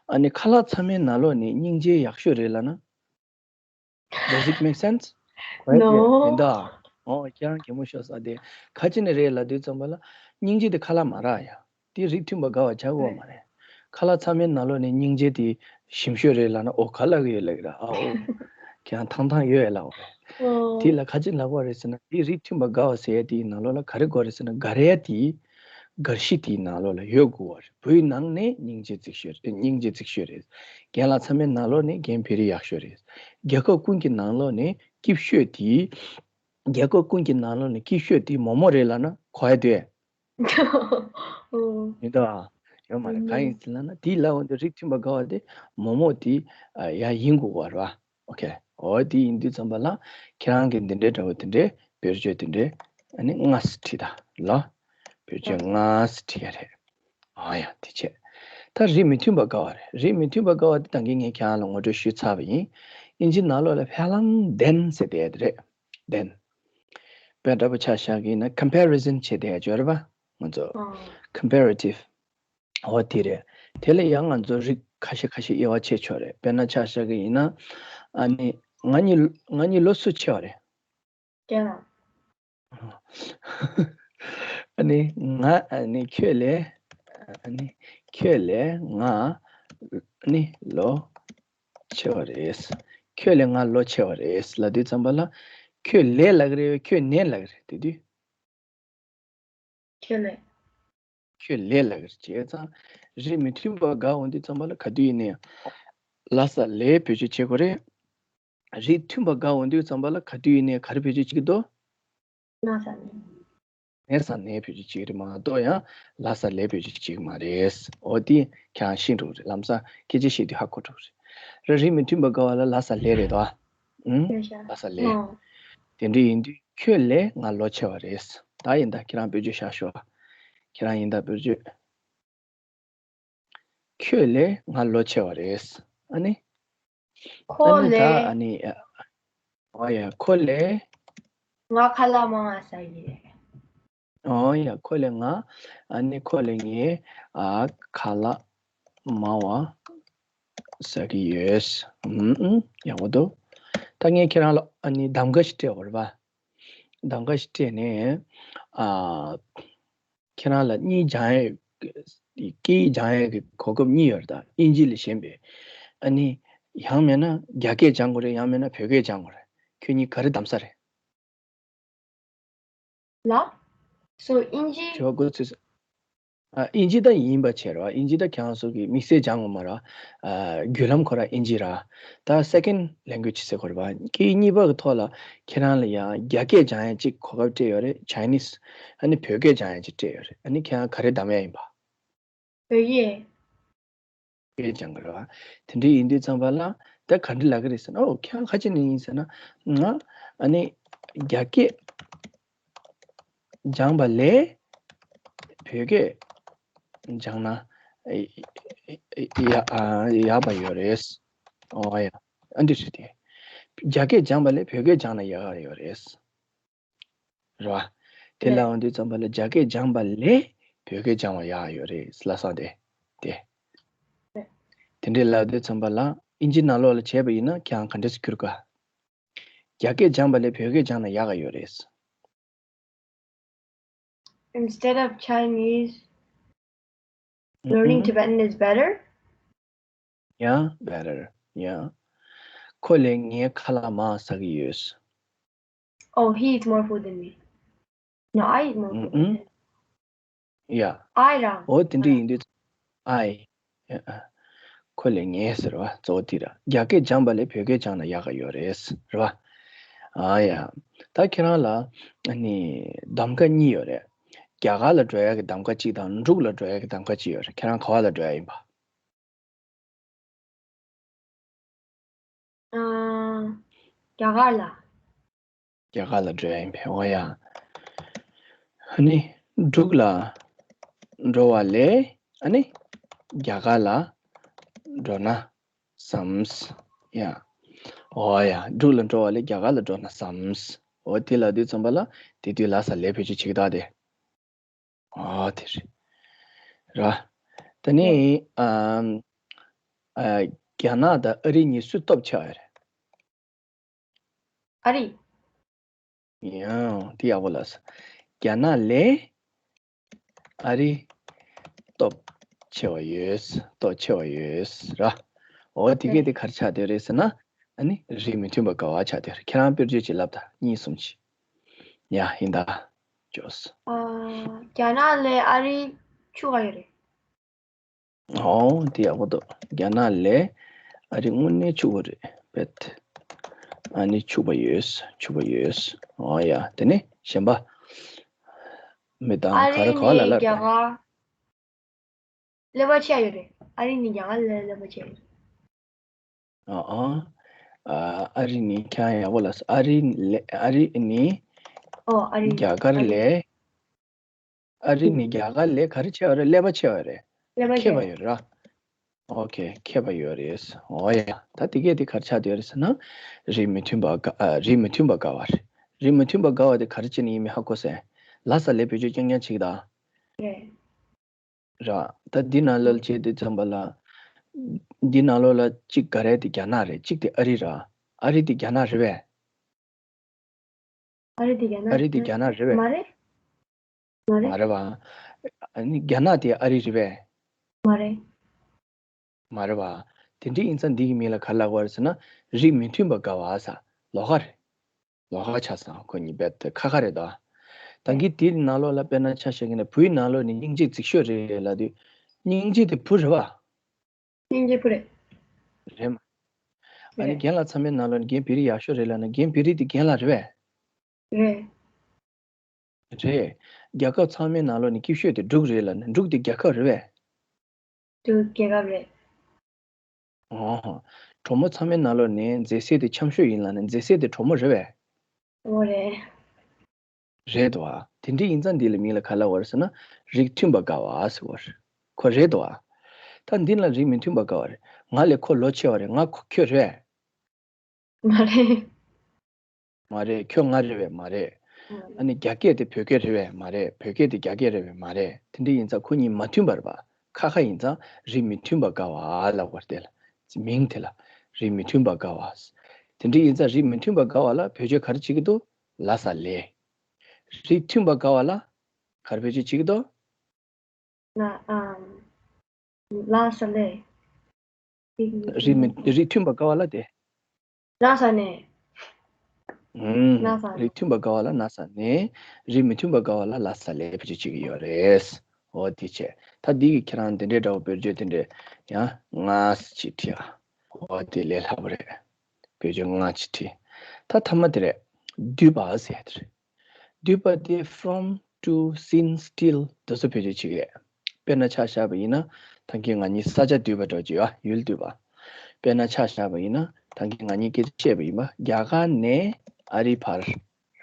ཨ་ནི་ཁ་ལག་ཚང་མའི་ནང་ལོགས་ནས་སྙིང་རྗེ་ཡག་ཤོས་རེད་ལབ་ན། Does it make sense? Right? No. མིན་ད། ཨོ། ཁྱེད་རང་གད་མོ་ཤོར་ས་དེ། ག་ཅི་ནས་རེད་ལབ་དུས་ཙམ་པ་ལ། སྙིང་རྗེ་དེ་ཁ་ལག་མ་རེད་ཡ། དེ་རིགས་མཐུན་པ་དགའ་བ་ཆགས་ཀྱི་ཡོད་མ་རེད། ཁ་ལག་ཚང་མའི་ནང་ལོགས་ནས་སྙིང་རྗེ་དེ་ཞིམ་ཤོས་རེད་ལབ་ན། ཨོ། ག་ལབ་ཀྱི་ཡོད་ལབ་ཀྱི་རེད། ཨ། ཨོ། ཁྱེད་རང་ཐང་ཐང་ཡོད་ལབ་ཀྱི་རེད། ཨོ། དེ་ལ་ག་ཅི་ལབ་དགོས་རེད་ཟེར་ན། དེ་རིགས་མཐུན་པ་དགའ་བ་ཟེར་ཡ་དེའི་ནང་ལོགས་ལ་ག་རེ་དགོས་རེད་ཟེར་ན། དགའ་རེ་ཡ་དེ། དགའ་གཞི་དེའི་ནང་ལོགས་ལ་ཡོད་དགོས་པ་རེད། བུའི་ནང་ནས་སྙིང་རྗེ་རྫིག་ཤོས་རེད། སྙིང་རྗེ་རྫིག་ཤོས་རེད། རྒན་ལགས་ཚང་མའི་ནང་ལོགས་ནས་རྒན་བེ་རི་ཡག་ཤོས་རེད། རྒྱལ་ཁབ་ཀུན་གྱི་ནང་ལོགས་ནས་སྐྱིད་ཤོས་དེ། རྒྱལ་ཁབ་ཀུན་གྱི་ནང་ལོགས་ནས་སྐྱིད་ཤོས་དེ་མོག་མོག་རེད་ལབ་ན་གོ་ཡ་འདུག་གས། ཨོ། མི་འདུག་ག། ཡོད་མ་རེད། གང་ཡིན་ཟེར་ལབ་ན། དེ་ལབ་འོང་དུས་རིགས་མཐུན་པ་དགའ་བ་དེ་མོག་མོག་དེ་ཡ་ཡིན་དགོས་པ་རེད་བ། ཨོ་ཁེ། འོ་དེ་ཡིན་དུས་ཙམ་པ་ལ་ཁྱེད་རང་གིས་འདི་འདྲའི་འདྲ་པོ་དེ་འདྲའི་དཔེར་བརྗོད་དེ་འདྲའི་ཨ་ནི་ལྔ་ཙམ་བྲིས་དང་ལ། དཔེར་བརྗོད་ལྔ་ཙམ་བྲིས་ཡ་རེད། ཨ་ཡ། དེ་བྱས། ད་རིགས་མི་མཐུན་པ་དགའ་བ་རེད། རིགས་མི་མཐུན་པ་དགའ་བ་དེ་ད་གིན་ངས་ཁྱེད་རང་ལ་ངོ་སྤྲོད་ཞུས་ཚར་བ་ཡིན། ཨིན་ཇིའི་ནང་ལོགས་ལ་ཕལ་ལམ་ལྡན་ཟེར་བསྡད་ཡ་དེ་རེད། ལྡན། དཔེ་འདྲ་པོ་ཆ་བཞག་གི་ཡིན་ན། comparison་བྱེད་བསྡད་ཡ་ཅིག་ཡོད་རེད་པ། ང་ཚོ་ཨ། comparative། འོ་དེ་རེད། དེ་ལ་ཡང་ང་ཚོ་རིགས་ཁ་ཤས་ཁ་ཤས་དབྱེ་བ་ཕྱེ་ཆོག་རེད། དཔེར་ན་ཆ་བཞག་གི་ཡིན་ན། ཨ་ནི་ང་གཉིས། ང་གཉིས་ལོ་སུ་ཆེ་བ་རེད། རྒན་ལགས། ཨ་ནི་ང་། ཨ་ནི་ཁྱོད་ལས། ཨ་ནི་ཁྱོད་ལས་ང་། ཨ་ནི་ལོ་ཆེ་བ་རེད། ཁྱོད་ལས་ང་ལོ་ཆེ་བ་རེད་ལབ་དུས་ཙམ་པ་ལ། ཁྱོད་ལས་ལབ་ཀྱི་རེད། ཁྱོད་ནས་ལབ་ཀྱི་རེད། དེ་དུས། ཁྱོད་ལས། ཁྱོད་ལས་ལབ་ཀྱི་རེད། བྱས་ཙང་རིགས་མི་མཐུན་པ་དགའ་འོང་དུས་ཙམ་པ་ལ་ག་དུས་ཡིན་ནའི་ལ་ས་ལས་བེད་སྤྱོད་བྱེད་དགོས་རེད། རིགས་མཐུན་པ་དགའ་འོང་དུས་ཙམ་པ་ལ་ག་དུས་ཡིན་ནའི་ག་རེ་བེད་སྤྱོད་བྱེད་ཀྱི་འདུག་ན་ས་ནས། ན་ས་ནས་བེད་སྤྱོད་བྱེད་ཀྱི་རེད་མ་གཏོགས་ཡང་ལ་ས་ལས་བེད་སྤྱོད་བྱེད་ཀྱི་མ་རེད། འོ་དེ་ཁྱེད་རང་ཤེས་འགྲོ་གི་རེད། ལམ་སང་སྐད་ཆ་བཤད་དུས་ཧ་གོ་འགྲོ་གི་རེད། ར། རིགས་མི་མཐུན་པ་དགའ་བ་ལ་ལ་ས་ལས་རེད་དོ། ཨུམ། ལ་ས་ལས། ཨོ། དེ་འདྲ་ཡིན་དུས་ཁྱོད་ལས་ང་ལོ་ཆེ་བ་རེད། ད་ཡིན་ད་ཁྱེད་རང་བེད་སྤྱོད་བཞག་ཤོག་ཁྱེད་རང་ཡིན་ད་བེད་སྤྱོད། ཁྱོད་ལས་ང་ལོ་ཆེ་བ་རེད། ཨ་ནི། ཁོ་ཨ་ནི་ད་ལས་ཨ་ནི་ཨ་ཨོ་ཡ་ཁོ་ལས། ང་ཁ་ལག་མང་ང་ཟ་གི་རེད། ཨོ་ཡ་ཁོ་ལས་ང་ཨ་ནི་ཁོ་ལས་ངས་ཨ་ཁ་ལག་མང་བ་ཟ་གི་ཡོད། ཨུམ་ཨུམ་ཡག་པོ་འདུག་ད་ངས་ཁྱེད་རང་ལ་ཨ་ནི་གདམ་ག་ཞིག་སྤྲད་པ་རེད་པ། གདམ་ག་ཞིག་སྤྲད་ནས་ཨ། ཁྱེད་རང་ལ་གཉིས་སྦྱང་ཡས་སྐད་ཡིག་སྦྱང་ཡས་ཀྱི་གོ་སྐབས་གཉིས་ཡོད་རེད་ད། དབྱིན་ཇི་ལས་གཞན་པའི། ཨ་ནི་ཡང་མེད་ན་རྒྱ་སྐད་སྦྱང་དགོས་རེད། ཡང་མེད་ན་བོད་སྐད་སྦྱང་དགོས་རེད། ཁྱོད་གཉིས་ག་རེ་གདམ་ས་རེད། ལགས་སོ། དབྱིན་ཇི། དྲི་བ་དགོས་ཚུལ། ཨ་དབྱིན་ཇི་ད་ཡིན་པ་བྱས་ར། དབྱིན་ཇི་ད་ཁྱེད་རང་ཚོ་གི་དམིགས་བསལ་སྦྱང་དགོས་མ་ར། ཨ་བརྒྱུད་ལམ་ཁོ་ར་དབྱིན་ཇི་ར། ད་second language ཟེར་དགོས་རེད་པ། སྐད་གཉིས་པ་གི་ཐོག་ལ་ཁྱེད་རང་ལ་ཡང་རྒྱ་སྐད་སྦྱང་ཡས་ཅིག་གོ་སྐབས་སྤྲད་ཡོད་རེད། Chinese། ཨ་ནི་བོད་སྐད་སྦྱང་ཡས་ཅིག་སྤྲད་ཡོད་རེད། ཨ་ནི་ཁྱེད་རང་ག་རེ་གདམ་ཡས་ཡིན་པ། བོད་སྐད། སྐད་སྦྱང་གི་རེད་པ། དེ་འདྲ་ཡིན་དུས་ཙམ་པ་ལ་ད་ག་འདྲ་ལབ་ཀྱི་རེད་ཟེར་ན། ཨོ་ཁྱེད་རང་ཁ་ཅིག་ནས་ཡིན་ཟེར་ན། ང་ཨ་ནི་རྒྱ་སྐད་སྦྱངས་པ་ལས་བོད་སྐད་སྦྱངས་ན་ཡ་ཡག་པ་ཡོད་རེད། ཨོ་ཡ། ཨ་འདི་རེད་དེ། རྒྱ་སྐད་སྦྱངས་པ་ལས་བོད་སྐད་སྦྱངས་ན་ཡག་ག་ཡོད་རེད། རེད་པ། དེ་ལབ་ཡོང་དུས་ཙམ་པ་ལ་རྒྱ་སྐད་སྦྱངས་པ་ལས་བོད་སྐད་སྦྱང་བ་ཡག་ཡོད་རེད་ལབ་ས་དེ། དེ། དེ་འདྲའི་ལབ་དུས་ཙམ་པ་ལ་དབྱིན་ཇི་ནང་ལོགས་ལ་བྱས་པ་ཡིན་ན་ཁྱེད་རང་ག་འདྲས་སེ་འགྱུར་ག། རྒྱ་སྐད་སྦྱངས་པ་ལས་བོད་སྐད་སྦྱངས་ན་ཡག་ག་ཡོད་རེད། Instead of Chinese, learning Tibetan is better? Yeah, better. Yeah. ཁོ་ལས་ངའི་ཁ་ལག་མང་ཟ་གི་ཡོད། Oh, he eats more food than me. No, I eat more food than him. Yeah. I རང་། ཨོ་དེ་འདྲ་ཡིན་དུས། I. ཁོ་ལས་ངའི་ཟེར་བ་གཙོ་བོ་དེ་ར། རྒྱ་སྐད་སྦྱངས་པ་ལས་བོད་སྐད་སྦྱངས་ན་ཡག་ག་ཡོད་རེད། རེད་པ། ཨ་ཡ། ད་ཁྱེད་རང་ལ་ཨ་ནི་གདམ་ག་གཉིས་ཡོད་རེད། རྒྱ་གར་ལ་འགྲོ་ཡག་གི་གདམ་ག་གཅིག་དང་འབྲུག་ལ་འགྲོ་ཡག་གི་གདམ་ག་གཅིག་ཡོད་རེད། ཁྱེད་རང་ག་བ་ལ་འགྲོ་ཡག་ཡིན་པ། ཨ། རྒྱ་གར་ལ། རྒྱ་གར་ལ་འགྲོ་ཡག་ཡིན་པས། འོ་ཡ། ཨ་ནི་འབྲུག་ལ་འགྲོ་བ་ལས་ཨ་ནི་རྒྱ་གར་ལ་འགྲོ་ན་བསམས། ཡ། འོ་ཡ། འབྲུག་ལ་འགྲོ་བ་ལས་རྒྱ་གར་ལ་འགྲོ་ན་བསམས། འོ་དེ་ལབ་དུས་ཙམ་པ་ལ་དེ་དུས་ལ་ས་ལས་བེད་སྤྱོད་བྱེད་ཀྱི་ད་དེ། ཨ་དེ་རེད། ར། ད་ནི་ཨམ། ཨ། རྒྱ་ནག་དང་ཨ་རི་གཉིས་སུ་སྟོབས་ཆེ་བ་རེད། ཨ་རི། ཡང་དེ་ཡག་པོ་ལབ་སོང་། རྒྱ་ནག་ལས་ཨ་རི་སྟོབས་ཆེ་བ་ཡོད། སྟོབས་ཆེ་བ་ཡོད་ར། འོ་དེ་གས་དེ་ག་རེ་ཆགས་བསྡད་རེད་ཟེར་ན། ཨ་ནི་རིགས་མི་མཐུན་པ་འགལ་བ་ཆགས་བསྡད་རེད། ཁྱེད་རང་དཔེར་བརྗོད་ཅིག་ལབ་དང་། གཉིས་གསུམ་ཅིག་ཡ་ཡིན་ད། ཅོས། ཨ། རྒྱ་ནག་ལས་ཨ་རི་ཕྱུག་ག་ཡོད་རེད། ཨོ་དེ་ཡག་པོ་འདུག་རྒྱ་ནག་ལས་ཨ་རི་དངོས་གནས་ཕྱུག་པོ་རེད། བེད། ཨ་ནི་ཕྱུག་པ་ཡོད། ཕྱུག་པ་ཡོད། ཨོ་ཡ། དེ་ནས་གཞན་པ། མི་དང་ཨ་ག་རེ་རི་ག་ལ་ནས་ལ་རྒྱ་གར་ཀླད་པ་ཆེ་ཡོད་རེད། ཨ་རི་ནས་རྒྱ་གར་ལ་ཀླད་པ་ཆེ་ཡོད་རེད། ཨ་ཨ། ཨ་ཨ་རི་ནས་ཁྱེད་རང་ཡག་པོ་ལབ་སོང་། ཨ་རི་ལས་ཨ་རི་ནས་ཨོ་ཨ་རི་རྒྱ་གར་ཨ་རི་ལས། ཨ་རི་ནི་རྒྱ་གར་ལས་ག་རེ་ཆེ་བ་རེད། ཀླད་པ་ཆེ་བ་རེད། ཀླད་པ་མཁས་ཆེ་པ་ཡོད་རེད་ར། ཨོ་ཁེ། མཁས་པ་ཡོད་རེད། ཨོ་ཡ། ད་དེ་གས་དེ་ག་རེ་ཆགས་བསྡད་ཡོད་རེད་ཟེར་ན། རིགས་མི་མཐུན་པ་དགའ། ཨ། རིགས་མི་མཐུན་པ་དགའ་བ་རེད། རིགས་མི་མཐུན་པ་དགའ་བ་དེ་ག་རེ་བྱས་ནས་ཡིན་མིན་ཧ་གོ་སོང་། ལ་ས་ལས་བེད་སྤྱོད་རྐྱང་རྐྱང་བྱེད་ཀྱི་ད། རེད། ར། ད་འདི་ནང་ལོགས་ལ་བྱས་དུས་ཙམ་པ་ལ། འདི་ནང་ལོགས་ལ་གཅིག་ག་རེ་དེ་རྒྱ་ནག་རེད། གཅིག་དེ་ཨ་རི་ར། ཨ་རི་དེ་རྒྱ་ནག་རེད་པས། ཨ་རི་དེ་རྒྱ་ནག་ཨ་རི་དེ་རྒྱ་ནག་རེད་པས། མ་རེད། མ་རེད། མ་རེད་པ། ཨ་ནི་རྒྱ་ནག་དེ་ཨ་རི་རེད་པས། མ་རེད། མ་རེད་པ། དེ་འདྲ་ཡིན་ཙང་འདི་གི་མིང་ལ་ག་རེ་ལབ་དགོས་རེད་ཟེར་ན། རིགས་མི་མཐུན་པ་དགའ་བ་ཟེར། ལོགས་ཀ་རེད། ལོགས་ཀ་ཆགས་སོང་། ཁོ་གཉིས་རྦད་དེ་ཁ་ཁ་རེད་དོ། ད་གིན་དེའི་ནང་ལོགས་ལ་དཔེར་ན་ཆ་བཞག་གི་ན་བུའི་ནང་ལོགས་ནས་སྙིང་རྗེ་རྫིག་ཤོས་རེད་ལབ་དུས། སྙིང་རྗེ་དེ་བུ་རེད་པ། སྙིང་རྗེ་བུ་རེད། རེད་མ། ཨ་ནི་རེད། རྒན་ལགས་ཚང་མའི་ནང་ལོགས་ནས་རྒན་བེ་རི་ཡག་ཤོས་རེད་ལབ་ན། རྒན་བེ་རི་དེ་རྒན་ལགས་རེད་པས། རེད། རེད། རྒྱལ་ཁབ་ཚང་མའི་ནང་ལོགས་ནས་སྐྱིད་ཤོས་དེ་འབྲུག་རེད་ལབ་ན། འབྲུག་དེ་རྒྱལ་ཁབ་རེད་པས། འབྲུག་རྒྱལ་ཁབ་རེད། ཨོ་ཧོ། གྲོགས་མོ་ཚང་མའི་ནང་ལོགས་ནས་མཛེས་སེ་དེ་འཆམ་ཤོས་ཡིན་ལབ་ན། མཛེས་སེ་དེ་གྲོགས་མོ་རེད་པས། འོ་རེད། རེད་དོ། དེ་འདྲ་ཡིན་ཙང་འདི་ལ་མིང་ལ་ག་རེ་ལབ་དགོས་རེད་ཟེར་ན། རིགས་མཐུན་པ་དགའ་བ་ཟེར་བ་རེད། ཁོ་རེད་དོ། ད་འདི་ལ་རིགས་མི་མཐུན་པ་དགའ་བ་རེད། ང་ལས་ཁོ་ལོ་ཆེ་བ་རེད། ང་ཁོ་ཁྱོད་རེད། མ་རེད། མ་རེད། ཁྱོད་ང་རེད་པས། མ་རེད། ཨ་ནི་རྒྱ་སྐད་དེ་བོད་སྐད་རེད་པས། མ་རེད། བོད་སྐད་དེ་རྒྱ་སྐད་རེད་པས། མ་རེད། དེ་འདྲ་ཡིན་ཙང་ཁོ་གཉིས་མ་མཐུན་པ་རེད་པ། ཁ་ཁ་ཡིན་ཙང་རིགས་མི་མཐུན་པ་དགའ་བ་ལབ་པ་དེ་ལ། མིང་དེ་ལ་རིགས་མི་མཐུན་པ་དགའ་བ། དེ་འདྲ་ཡིན་ཙང་རིགས་མི་མཐུན་པ་དགའ་བ་ལ་བོད་ཆས་ག་རེ་བྱེད་ཀྱི་འདུག་ལ་ས་ལས། རིགས་མཐུན་པ་དགའ་བ་ལ་ག་རེ་བེད་སྤྱོད་བྱེད་ཀྱི་འདུག་ལ་ཨམ། ལ་ས་ལས། རིགས་མི་རིགས་མཐུན་པ་དགའ་བ་ལ་དེ། ན་ས་ནས། ཨུམ། ན་ས་ནས། རིགས་མཐུན་པ་དགའ་བ་ལ་ན་ས་ནས། རིགས་མི་མཐུན་པ་དགའ་བ་ལ་ལ་ས་ལས་བེད་སྤྱོད་བྱེད་ཀྱི་ཡོད་རེད། འོ་དེ་བྱས། ད་འདི་གི་ཁྱེད་རང་འདི་འདྲའི་འདྲ་བོ་བེད་སྤྱོད་དེ་འདྲས་ཡང་ལྔ་ཅིག་བྲིས་ཨ། འོ་དེ་ལས་སླ་པོ་རེད། བེད་སྤྱོད་ལྔ་ཅིག་བྲིས། ད་ཐ་མ་དེ་རེད། བསྡུས་པ་ཟེར་དེ་རེད། བསྡུས་པ་དེ་from to since till དེ་ཚོ་བེད་སྤྱོད་བྱེད་ཀྱི་རེད། དཔེར་ན་ཆ་བཞག་པ་ཡིན་ན་ད་གིན་ང་གཉིས་ས་ཆ་བསྡུས་པ་འདྲ་བོ་ཅིག་ཡོད་ཨ། ཡུལ་བསྡུས་པ། དཔེར་ན་ཆ་བཞག་པ་ཡིན་ན་ད་གིན་ང་གཉིས་སྐད་ཆ་བཤད་པ་ཡིན་པ། རྒྱ་གར་ནས་ཨ་རི་བར་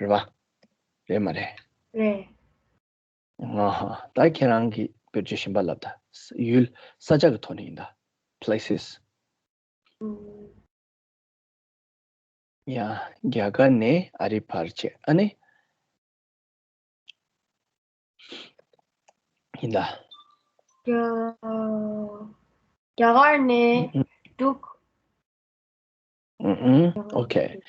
རེད་པ། རེད་མ་རེད། རེད། ཨ་ཧ། ད་ཁྱེད་རང་གིས་བེད་སྤྱོད་གཞན་པ་ལབ་ད། ཡུལ་ས་ཆ་གི་ཐོག་ནས་ཡིན་ད། places། ཨུམ། ཡ། རྒྱ་གར་ནས་ཨ་རི་བར་བྱས། ཨ་ནི། ཡིན་ད། རྒྱ་རྒྱ་གར་ནས་འབྲུག་ཨུ་ཨུ། ཨོ་ཁེ།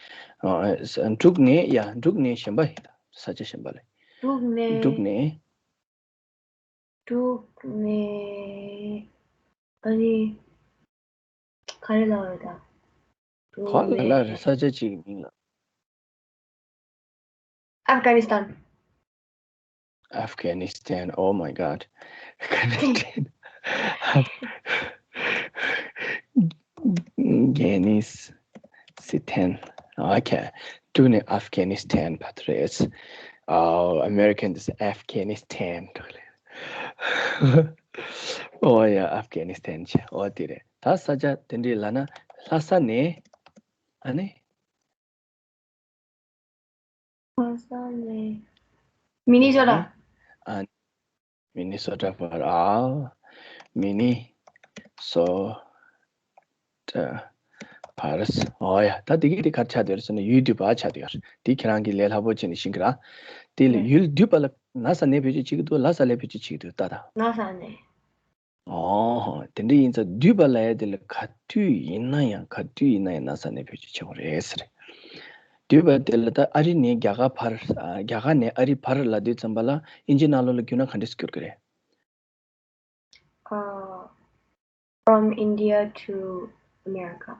འབྲུག་ནས། ཡ། འབྲུག་ནས་གཞན་པ་ཡིན་ད། ས་ཆ་གཞན་པ་ལ། འབྲུག་ནས། འབྲུག་ནས། འབྲུག་ནས། ཨ་ནི། ག་རེ་ལབ་རེད་ད། ག་ལ་ལ་རེད། ས་ཆ་གཅིག་གི་མིང་ལ། Afghanistan. Afghanistan. Oh my God. Afghanistan. Afghanistan. Okay. འབྲུག་ནས་Afghanistan བར་རེད། ཨ། American དེ་Afghanistan འགྲོ་གི་རེད། Oh yeah, Afghanistan བྱས། འོ་དེ་རེད། ད་ས་ཆ་དེ་འདྲའི་ལབ་ན་ལྷ་ས་ནས། ཨ་ནི། ལྷ་ས་ནས། མི་ནི་སོ་ཊ། ཨ། མི་ནི་སོ་ཊ་བར། ཨ། མི་ནི་སོ་ཊ་བར། ཨོ་ཡ། ད་དེ་གི་དེ་ག་རེ་ཆགས་བསྡད་ཡོད་ཟེར་ན་ཡུལ་བསྡུས་པ་ཆགས་བསྡད་ཡོད། དེ་ཁྱེད་རང་གིས་ལས་སླ་པོ་བྱས་ནས་ཤེས་ཀྱི་རེད། དེ་ལ་ཡུལ་བསྡུས་པ་ལ་ན་ས་ནས་བེད་སྤྱོད་བྱེད་ཀྱི་འདུག་ལྷ་ས་ལ་བེད་སྤྱོད་བྱེད་ཀྱི་འདུག་ད་ད། ལྷ་ས་ནས། ཨོ་ཧོ། དེ་འདྲ་ཡིན་ཙང་བསྡུས་པ་ལབ་ཡ་དེ་ལ་ག་དུས་ཡིན་ན་ཡང་། ག་དུས་ཡིན་ན་ཡང་ན་ས་ནས་བེད་སྤྱོད་བྱེད་དགོས་རེད་ཟེར། བསྡུས་པ་དེ་ལ་ད་ཨ་རི་ནས་རྒྱ་གར་བར། ཨ། རྒྱ་གར་ནས་ཨ་རི་བར་ལབ་དུས་ཙམ་པ་ལ་ཨིན་ཇི་ནང་ལོགས་ལ་བསྒྱུར་ན་ག་འདྲས་བསྒྱུར་གི་རེད། ཨ། From India to America.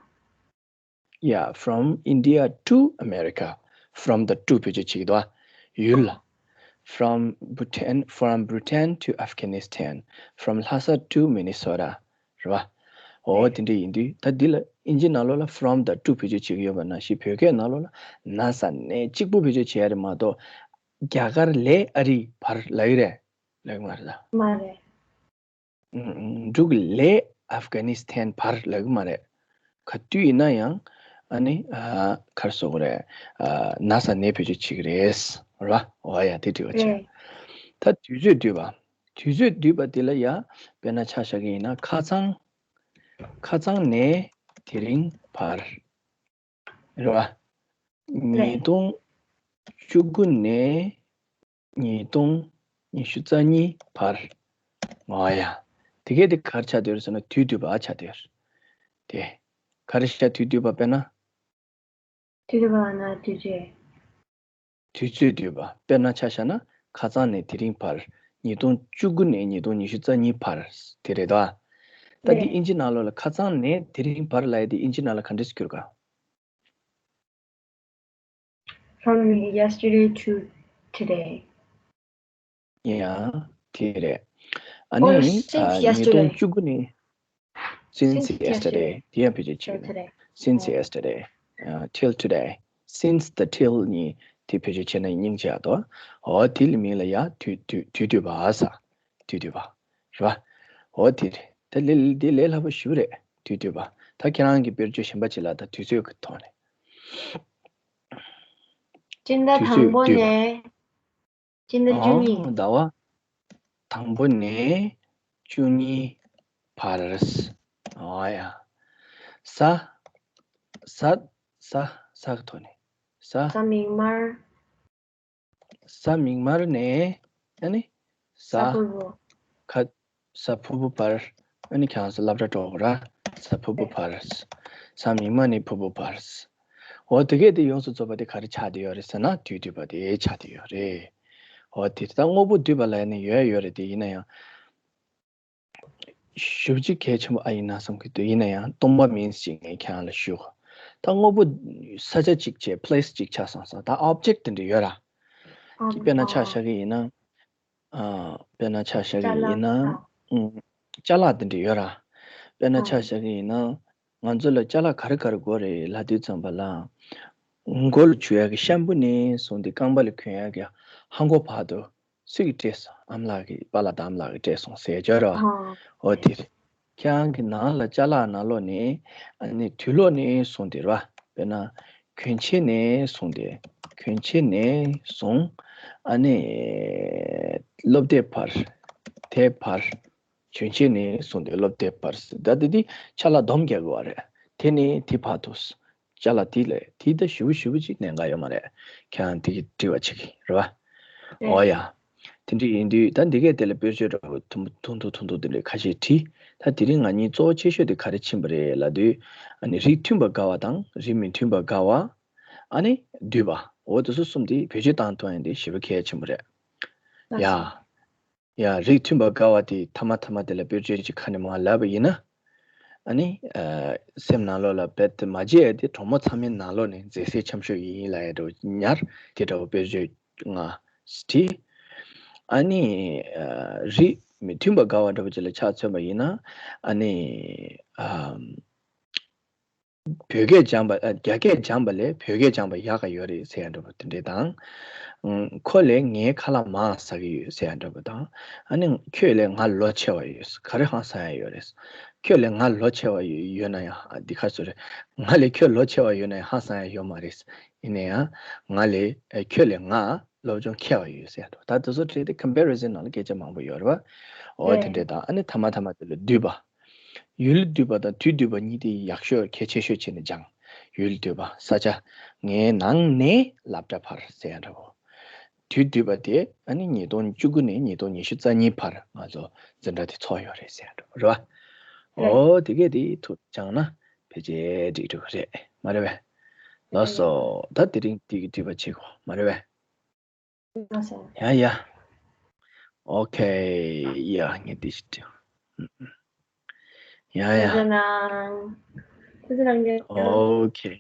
Yeah, from India to America. From the to བེད་སྤྱོད་བྱེད་ཀྱི་འདུག་ཨ། ཡུལ་ལ། From Bhutan, from Bhutan to Afghanistan, from Lhasa to Minnesota. རེད་པ། འོ་དེ་འདྲ་ཡིན་དུས་ད་འདི་ལ་ཨིན་ཇི་ནང་ལོགས་ལ་from the to བེད་སྤྱོད་བྱེད་ཀྱི་ཡོད་པ་ནང་བཞིན་བོད་སྐད་ནང་ལོགས་ལ་ན་ས་ནས་གཅིག་པུ་བེད་སྤྱོད་བྱེད་ཡ་རེད་མ་གཏོགས། རྒྱ་གར་ལས་ཨ་རི་བར་ལབ་ཀྱི་རེད། ལབ་ཀྱི་མ་རེད་ད། མ་རེད། ཨུམ། འབྲུག་ལས་ཨབ་གྷ་ནི་སི་ཐན་བར་ལབ་ཀྱི་མ་རེད། ག་དུས་ཡིན་ན་ཡང་ཨ་ནི། ཨ། ག་རེ་ཟེར་དགོས་རེད། ཨ། ན་ས་ནས་བེད་སྤྱོད་བྱེད་ཀྱི་རེད། རེད་པ། འོ་ཡ། དེ་འགྲིག་པ་བྱས། རེད། ད་དུས་ཚོད་བསྡུས་པ། དུས་ཚོད་བསྡུས་པ་དེ་ལ་ཡ། དཔེར་ན་ཆ་བཞག་གི་ཡིན་ན་ཁ་སང་། ཁ་སང་ནས་དེ་རིང་བར། རེད་པ། རེད། ཉིས་སྟོང་བཅུ་དགུ་ནས་ཉིས་སྟོང་ཉི་ཤུ་རྩ་གཉིས་བར། ཨོ་ཡ། དེ་གས་དེ་ག་རེ་ཆགས་བསྡད་ཡོད་ཟེར་ན་དུས་བསྡུས་པ་ཆགས་བསྡད་ཡོད། དེ་ག་རེ་བྱས། དུས་བསྡུས་པ་དཔེར་ན། དུས་བསྡུས་པ་ན་དུས་ཚོད། དུས་ཚོད་བསྡུས་པ། དཔེར་ན་ཆ་བཞག་ན་ཁ་སང་ནས་དེ་རིང་བར། ཉིས་སྟོང་བཅུ་དགུ་ནས་ཉིས་སྟོང་ཉི་ཤུ་རྩ་གཉིས་བར། དེ་རེད་དོ། ད་འདི། རེད། ཨིན་ཇི་ནང་ལོགས་ལ་ཁ་སང་ནས་དེ་རིང་བར་ལབ་ཡ་དེ་ཨིན་ཇི་ནང་ལ་ག་འདྲས་སེ་བསྒྱུར་ག། From yesterday to today. ཡ། དེ་རེད། ཨ་ནི། Or since yesterday. ཉིས་སྟོང་བཅུ་དགུ་ནས། Since yesterday. དེ་ཡང་བེད་སྤྱོད་བྱེད་ཀྱི་རེད། Since yesterday. ཨ། till today. Since དང་till གཉིས་དེ་བེད་སྤྱོད་བྱས་ན་སྙིང་རྗེ་ཡག་འདུག་འོ་དེ་ལ་མིང་ལ་ཡ་དུས་དུས་དུས་བསྡུས་པ་ཟེར། དུས་བསྡུས་པ། རེད་པ། འོ་དེ་རེད། ད་ལས་དེ་ལས་སླ་པོ་ཞེ་པོ་རེད། དུས་བསྡུས་པ། ད་ཁྱེད་རང་གིས་དཔེར་བརྗོད་གཞན་པ་ཅིག་ལབ་དང་། དུས་ཚོད་ཀྱི་ཐོག་ནས། སྤྱི་ཟླ་དུས་ཚོད་དང་པོ་བསྡུས་པ། ནས་སྤྱི་ཟླ་བཅུ་གཉིས། ཨོ། ཟླ་བ་དང་པོ་ནས་བཅུ་གཉིས་བར། ཨོ་ཡ། གཟའ། གཟའ། གཟའ། ས་གི་ཐོག་ནས། ས། གཟའ་མིག་དམར། གཟའ་མིག་དམར་ནས་ཨ་ནི་གཟའ། གཟའ་ཕུར་བུ། ཁ། གཟའ་ཕུར་བུ་བར། ཨ་ནི་ཁྱེད་རང་ཚོ་སློབ་གྲྭ་འགྲོ་དགོས་ར། གཟའ་ཕུར་བུ་བར། གཟའ་མིག་དམར་ནས་ཕུར་བུ་བར། འོ་དེ་གས་དེ་ཡོངས་སུ་རྫོགས་པ་དེ་ག་རེ་ཆགས་བསྡད་ཡོད་རེད་ཟེར་ན་དུས་བསྡུས་པ་དེ་ཆགས་བསྡད་ཡོད་རེད། འོ་དེ་ད་དངོས་པོ་བསྡུས་པ་ལ་ནི་ཡོད་ཡོད་རེད་དེ། ཡིན་ན་ཡང་ཞེ་པོ་ཅིག་གལ་ཆེན་པོ་ཨ་ཡིན་ན་བསམ་གྱི་འདུག་ཡིན་ན་ཡང་སྟོང་པ་མིན་ཞིག་ངས་ཁྱེད་རང་ལ་ཞུ། ད་དངོས་པོ་ས་ཆ་གཅིག་བྱས་པི་ལེ་སི་གཅིག་ཆགས་སོང་ས། ད་ཨོབ་ཇེག་དེ་འདྲ་ཡོད་ར། ཨ་དཔེར་ན་ཆ་བཞག་གི་ཡིན་ན། ཨ། དཔེར་ན་ཆ་བཞག་གི་ཡིན་ན། ཨུམ། ཅ་ལག་དེ་འདྲ་ཡོད་ར། དཔེར་ན་ཆ་བཞག་གི་ཡིན་ན། ང་ཚོ་ལ་ཅ་ལག་ག་རེ་ག་རེ་དགོས་རེད་ལབ་དུས་ཙམ་པ་ལ། མགོ་ལ་བྱུག་ཡག་གི་ཤམ་པུ་ནས་བཟུང་སྟེ་རྐང་པ་ལ་གྱོན་ཡག་གི་ཧང་གོ་བར་དུ་སུ་གིས་སྤྲད་སོང་། ཨ་མ་ལགས་ཀྱིས། པཱ་ལགས་དང་ཨ་མ་ལགས་ཀྱིས་སྤྲད་སོང་ཟེར་ཡག་ཅིག་ཡོད་ར་བ། འོ་དེ་རེད། ཁྱེད་རང་གི་ནང་ལ་ཅ་ལག་ནང་ལོགས་ནས། ཨ་ནི་དུག་ལོག་ནས་བཟུང་སྟེ་ར་བ། དཔེར་ན་གྱོན་ཆས་ནས་བཟུང་སྟེ། གྱོན་ཆས་ནས་བཟུང་། ཨ་ནི་སློབ་དེབ་བར། དེབ་བར། གྱོན་ཆས་ནས་བཟུང་སྟེ་སློབ་དེབ་བར། ད་དེ་དེ་ཅ་ལག་སྡོམ་རྒྱག་དགོས་པ་རེད། དེ་ནས་དེ་བར་དུ། ཅ་ལག་དེ་ལས་དེ་ད་ཞེ་པོ་ཞེ་པོ་ཅིག་གནད་འགག་ཡོད་མ་རེད། ཁྱེད་རང་དེ་གི་དྲི་བ་བྱེད་ཀྱི་རེད་བ། ཨོ་ཡ། དེ་འདྲ་ཡིན་དུས་ད་འདི་གས་དེ་ལ་དཔེར་བརྗོད་འདྲ་པོ་ཐུང་ཐུང་ཐུང་ཐུང་དེ་འདྲ་ཁ་ཤས་བྲིས། ད་དེ་རིང་ང་གཉིས་གཙོ་བོ་ཆེ་ཤོས་དེ་ག་རེ་ཕྱིན་པ་རེད་ལབ་དུས། ཨ་ནི་རིགས་མཐུན་པ་དགའ་བ་དང་རིགས་མི་མཐུན་པ་དགའ་བ། ཨ་ནི་བསྡུས་པ། འོ་དེ་ཚོ་གསུམ་དེ་བེད་སྤྱོད་བཏང་ཐུབ་ཡ་དེ་ཞེ་པོ་གལ་ཆེན་པོ་རེད། ཡ། ཡ། རིགས་མཐུན་པ་དགའ་བ་དེ་ཐ་མ་ཐ་མ་དེ་ལ་དཔེར་བརྗོད་ཅིག་ཁ་ནས་མར་ལབ་པ་ཡིན་ན། ཨ་ནི། ཨ། སེམས་ནང་ལོགས་ལ་རྦད་དེ་མ་བརྗེད་ཡ་དེ་གྲོགས་མོ་ཚང་མའི་ནང་ལོགས་ནས་མཛེས་སེ་འཆམ་ཤོས་ཡིན་ལབ་ཡ་འདྲ་པོ་ཉར། དེ་འདྲ་པོ་དཔེར་བརྗོད་ང་བྲིས། ཨ་ནི། ཨ། རིགས་མི་མཐུན་པ་དགའ་བ་འདྲ་པོ་ཅིག་ལ་ཆ་མཚོན་པ་ཡིན་ན། ཨ་ནི། ཨ། བོད་སྐད་སྦྱངས་པ། ཨ། རྒྱ་སྐད་སྦྱངས་པ་ལས་བོད་སྐད་སྦྱངས་པ་ཡག་ག་ཡོད་རེད་ཟེར་ཡ་འདྲ་པོ་དེ་འདྲས་དང་། ཨང་། ཁོ་ལས་ངའི་ཁ་ལག་མང་ཟ་གི་ཡོད་ཟེར་ཡ་འདྲ་པོ་དང་། ཨ་ནི་ཁྱོད་ལས་ང་ལོ་ཆེ་བ་ཡོད། ག་རེ་ཧང་སང་ཡ་ཡོད་རེད། ཁྱོད་ལས་ང་ལོ་ཆེ་བ་ཡོད་ན་ཡང་། ཨ། འདི་ག་རེ་ཟེར་རེད། ང་ལས་ཁྱོད་ལོ་ཆེ་བ་ཡོད་ན་ཡང་ཧང་སང་ཡ་ཡོད་མ་རེད། ཡིན་ན་ཡང་ང་ལས། ཨ། ཁྱོད་ལས་ང་སློབ་སྦྱོང་མཁས་པ་ཡོད་ཟེར་ཡ་འདྲ་པོ། ད་དེ་ཚོ་བྲིས་ཏེ་ཀམ་པེ་རི་ཟན་ནང་ལ་སྐད་ཆ་མང་པོ་ཡོད་རེད་བ། འོ་དེ་འདྲས་དང་། ཨ་ནི་ཐ་མ་ཐ་མ་དེ་ལ་བསྡུས་པ། ཡུལ་བསྡུས་པ་དང་དུས་བསྡུས་པ་གཉིས་དེ་ཡག་ཤོས་གལ་ཆེ་ཤོས་བྱས་ནས་སྦྱངས། ཡུལ་བསྡུས་པ། ས་ཆ། ངའི་ནང་ནས་སློབ་གྲྭ་བར་ཟེར་ཡ་འདྲ་པོ། དུས་བསྡུས་པ་དེ་ཨ་ནི་ཉིས་སྟོང་བཅུ་དགུ་ནས་ཉིས་སྟོང་ཉི་ཤུ་རྩ་གཉིས་བར་ང་ཚོ་འཛིན་གྲྭ་དེ་ཚོགས་ཡོད་རེད་ཟེར་ཡ་འདྲ་པོ་རེད་བ། འོ་དེ་གས་དེ་ཐུགས་སྦྱངས་ན་ཕལ་ཆེར་འགྲིག་འགྲོ་གི་རེད། མ་རེད་པས། ལགས་སོ། ད་དེ་རིང་དེ་གི་དྲི་བ་བྱེད་དགོས་མ་རེད་པས། ཡ་ཡ། ཨོ་ཁེ། ཡ། ངས་འདི་ཞིག་བྲིས། ཡ་ཡ། ཐུགས་རྗེ་གནང་། ཐུགས་རྗེ་གནང་གི། ཨོ་ཁེ།